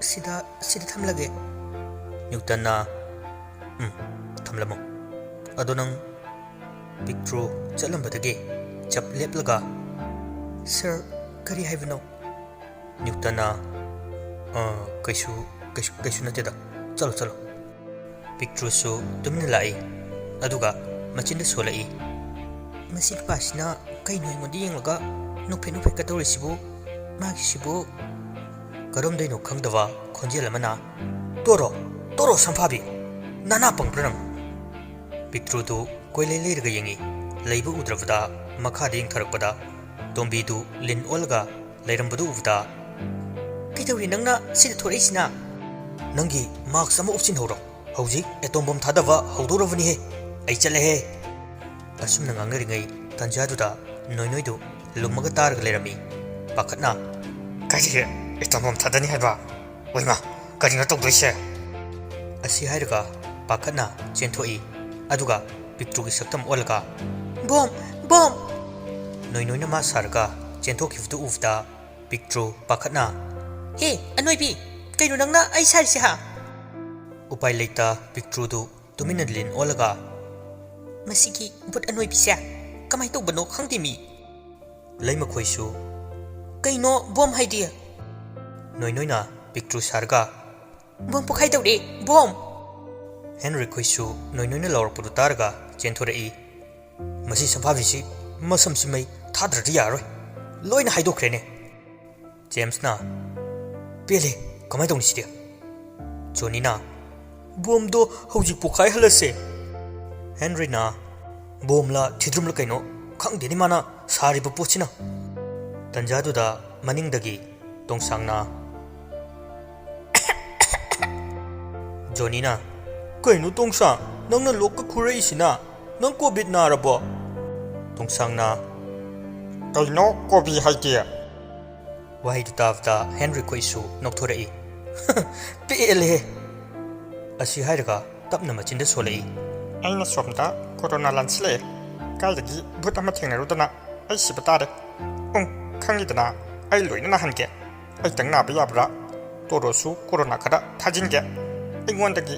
ꯁꯤꯗ, ꯁꯤꯗ ꯊꯝꯂꯒꯦ꯫" ꯅ꯭ꯌꯨꯇꯟꯅ, "ꯎꯝ, ꯊꯝꯂꯝꯃꯣ꯫ ꯑꯗꯣ ꯅꯪ? ꯄꯤꯛꯇ꯭ꯔꯨ ꯆꯠꯂꯝꯕꯗꯒꯤ ꯆꯞ ꯂꯦꯞꯂꯒ, "ꯁꯥꯔ, ꯀꯔꯤ ꯍꯥꯏꯕꯅꯣ?" ꯅ꯭ꯌꯨꯇꯟꯅ, "ꯑ, ꯀꯩꯁꯨ, ꯀꯩꯁꯨ, ꯀꯩꯁꯨ ꯅꯠꯇꯦꯗ꯫ ꯆꯠꯂꯣ, ꯆꯠꯂꯣ꯫" ꯄꯤꯛꯇ꯭ꯔꯨꯁꯨ ꯇꯨꯃꯤꯟꯅ ꯂꯥꯛꯏ, ꯑꯗꯨꯒ ꯃꯆꯤꯟꯗ ꯁꯣꯜꯂꯛꯏ, "ꯃꯁꯤ ꯅꯨꯄꯥꯁꯤꯅ ꯀꯩꯅꯣ ꯑꯩꯉꯣꯟꯗ ꯌꯦꯡꯂꯒ ꯅꯣꯛꯐꯦꯠ ꯅꯣꯛꯐꯦꯠꯀ ꯇꯧꯔꯤꯁꯤꯕꯨ? ꯃꯥꯒꯤꯁꯤꯕꯨ?" ꯀꯔꯣꯝꯗꯩꯅꯣ ꯈꯪꯗꯕ ꯈꯣꯟꯖꯦꯜ ꯑꯃꯅ, "ꯇꯣꯔꯣ, ꯇꯣꯔꯣ ꯁꯝꯐꯥꯕꯤ, ꯅꯅꯥ ꯄꯪꯕ꯭ꯔꯥ ꯅꯪ?" ꯄꯤꯛꯇ꯭ꯔꯨꯗꯨ ꯀꯣꯏꯂꯩ ꯂꯩꯔꯒ ꯌꯦꯡꯉꯤ꯫ ꯂꯩꯕ ꯎꯗ꯭ꯔꯕꯗ ꯃꯈꯥꯗ ꯌꯦꯡꯊꯔꯛꯄꯗ ꯇꯣꯝꯕꯤꯗꯨ ꯂꯤꯟ ꯑꯣꯜꯂꯒ ꯂꯩꯔꯝꯕꯗꯨ ꯎꯕꯗ, "ꯀꯩꯗꯧꯔꯤ ꯅꯪꯅ ꯁꯤꯗ ꯊꯣꯔꯛꯏꯁꯤꯅ?" "ꯅꯪꯒꯤ ꯃꯥꯛꯁ ꯑꯃ ꯎꯞꯁꯤꯟꯍꯧꯔꯣ, ꯍꯧꯖꯤꯛ ꯑꯦꯇꯣꯝ ꯕꯣꯝ ꯊꯥꯗꯕ ꯍꯧꯗꯧꯔꯕꯅꯤꯍꯦ, ꯑꯩ ꯆꯠꯂꯦꯍꯦ꯫" ꯑꯁꯨꯝꯅ ꯉꯥꯡꯅꯔꯤꯉꯩ ꯇꯥꯟꯖꯥꯗꯨꯗ ꯅꯣꯏ ꯅꯣꯏꯗꯨ ꯂꯨꯝꯃꯒ ꯇꯥꯔꯒ ꯂꯩꯔꯝꯃꯤ꯫ ꯄꯥꯈꯠꯅ, "ꯀꯔꯤ? ꯑꯦꯇꯣꯝ ꯕꯣꯝ ꯊꯥꯗꯅꯤ ꯍꯥꯏꯕ? ꯑꯣꯏꯃ, ꯀꯔꯤꯅꯣ ꯇꯧꯗꯣꯏꯁꯦ?" ꯑꯁꯤ ꯍꯥꯏꯔꯒ ꯄꯥꯈꯠꯅ ꯆꯦꯟꯊꯣꯛꯏ꯫ ꯑꯗꯨꯒ ꯄꯤꯛꯇ꯭ꯔꯨꯒꯤ ꯁꯛꯇꯝ ꯑꯣꯜꯂꯒ, "ꯕꯣꯝ! ꯕꯣꯝ!" ꯅꯣꯏ ꯅꯣꯏꯅ ꯃꯥ ꯁꯥꯔꯒ ꯆꯦꯟꯊꯣꯛꯈꯤꯕꯗꯨ ꯎꯕꯗ ꯄꯤꯛꯇ꯭ꯔꯨ ꯄꯥꯈꯠꯅ, "ꯍꯦ, ꯑꯅꯣꯏꯕꯤ, ꯀꯩꯅꯣ ꯅꯪꯅ ꯑꯩ ꯁꯥꯔꯤꯁꯦ, ꯍꯥ?" ꯎꯄꯥꯏ ꯂꯩꯇ ꯄꯤꯛꯇ꯭ꯔꯨꯗꯨ ꯇꯨꯃꯤꯟꯅ ꯂꯤꯟ ꯑꯣꯜꯂꯒ, "ꯃꯁꯤꯒꯤ ꯕꯨꯠ ꯑꯅꯣꯏꯕꯤꯁꯦ ꯀꯃꯥꯏ ꯇꯧꯕꯅꯣ ꯈꯪꯗꯦ ꯃꯤ꯫" ꯂꯩꯃꯈꯣꯏꯁꯨ, "ꯀꯩꯅꯣ ꯕꯣꯝ ꯍꯥꯏꯗꯤ?" ꯅꯣꯏ ꯅꯣꯏꯅ ꯄꯤꯛꯇ꯭ꯔꯨ ꯁꯥꯔꯒ, "ꯕꯣꯝ ꯄꯣꯈꯥꯏꯗꯧꯔꯦ, ꯕꯣꯝ!" ꯍꯦꯟꯔꯤꯛ ꯈꯣꯏꯁꯨ ꯅꯣꯏ ꯅꯣꯏꯅ ꯂꯥꯎꯔꯛꯄꯗꯨ ꯇꯥꯔꯒ ꯆꯦꯟꯊꯣꯔꯛꯏ꯫ "ꯃꯁꯤ ꯁꯝꯐꯥꯕꯤꯁꯤ ꯃꯁꯝꯁꯤ ꯃꯩ ꯊꯥꯗ꯭ꯔꯗꯤ ꯌꯥꯔꯔꯣꯏ, ꯂꯣꯏꯅ ꯍꯥꯏꯗꯣꯛꯈ꯭ꯔꯦꯅꯦ꯫" ꯖꯦꯝꯁꯅ, "ꯄꯦꯜꯂꯦ, ꯀꯃꯥꯏ ꯇꯧꯅꯤ ꯁꯤꯗꯤ?" ꯖꯣꯅꯤꯅ, "ꯕꯣꯝꯗꯣ ꯍꯧꯖꯤꯛ ꯄꯣꯈꯥꯏꯍꯜꯂꯁꯦ꯫" ꯍꯦꯟꯔꯤꯅ, "ꯕꯣꯝꯂ ꯊꯤꯗ꯭ꯔꯨꯝꯂ ꯀꯩꯅꯣ ꯈꯪꯗꯦꯅꯦ ꯃꯥꯅ ꯁꯥꯔꯤꯕ ꯄꯣꯠꯁꯤꯅ꯫" ꯇꯟꯖꯥꯗꯨꯗ ꯃꯅꯤꯡꯗꯒꯤ ꯇꯣꯡꯁꯥꯡꯅ, ꯖꯣꯅꯤꯅ, "ꯀꯩꯅꯣ ꯇꯣꯡꯁꯥꯡ, ꯅꯪꯅ ꯂꯣꯛꯀ ꯈꯨꯔꯛꯏꯁꯤꯅ? ꯅꯪ ꯀꯣꯚꯤꯗ ꯅꯥꯔꯕꯣ?" ꯇꯣꯡꯁꯥꯡꯅ, "ꯀꯩꯅꯣ ꯀꯣꯕꯤ ꯍꯥꯏꯗꯤ?" ꯋꯥꯍꯩꯗꯨ ꯇꯥꯕꯗ ꯍꯦꯟꯔꯤ ꯈꯣꯏꯁꯨ ꯅꯣꯛꯊꯣꯔꯛꯏ꯫ "ꯄꯦꯜꯂꯦꯍꯦ!" ꯑꯁꯤ ꯍꯥꯏꯔꯒ ꯇꯞꯅ ꯃꯆꯤꯟꯗ ꯁꯣꯜꯂꯛꯏ꯫ "ꯑꯩꯅ ꯁꯣꯝꯗ ꯀꯣꯔꯣꯅꯥ ꯂꯥꯟꯁꯤꯜꯂꯛꯑꯦ꯫ ꯀꯥꯏꯗꯒꯤ ꯚꯨꯠ ꯑꯃ ꯊꯦꯡꯅꯔꯨꯗꯅ ꯑꯩ ꯁꯤꯕ ꯇꯥꯔꯦ꯫ ꯎꯝ, ꯈꯪꯉꯤꯗꯅ, ꯑꯩ ꯂꯣꯏꯅ ꯅꯥꯍꯟꯒꯦ꯫ ꯑꯩꯇꯪ ꯅꯥꯕ ꯌꯥꯕ꯭ꯔꯥ? ꯇꯣꯔꯣꯁꯨ ꯀꯣꯔꯣꯅꯥ ꯈꯔ ꯊꯥꯖꯤꯟꯒꯦ ꯑꯩꯉꯣꯟꯗꯒꯤ꯫"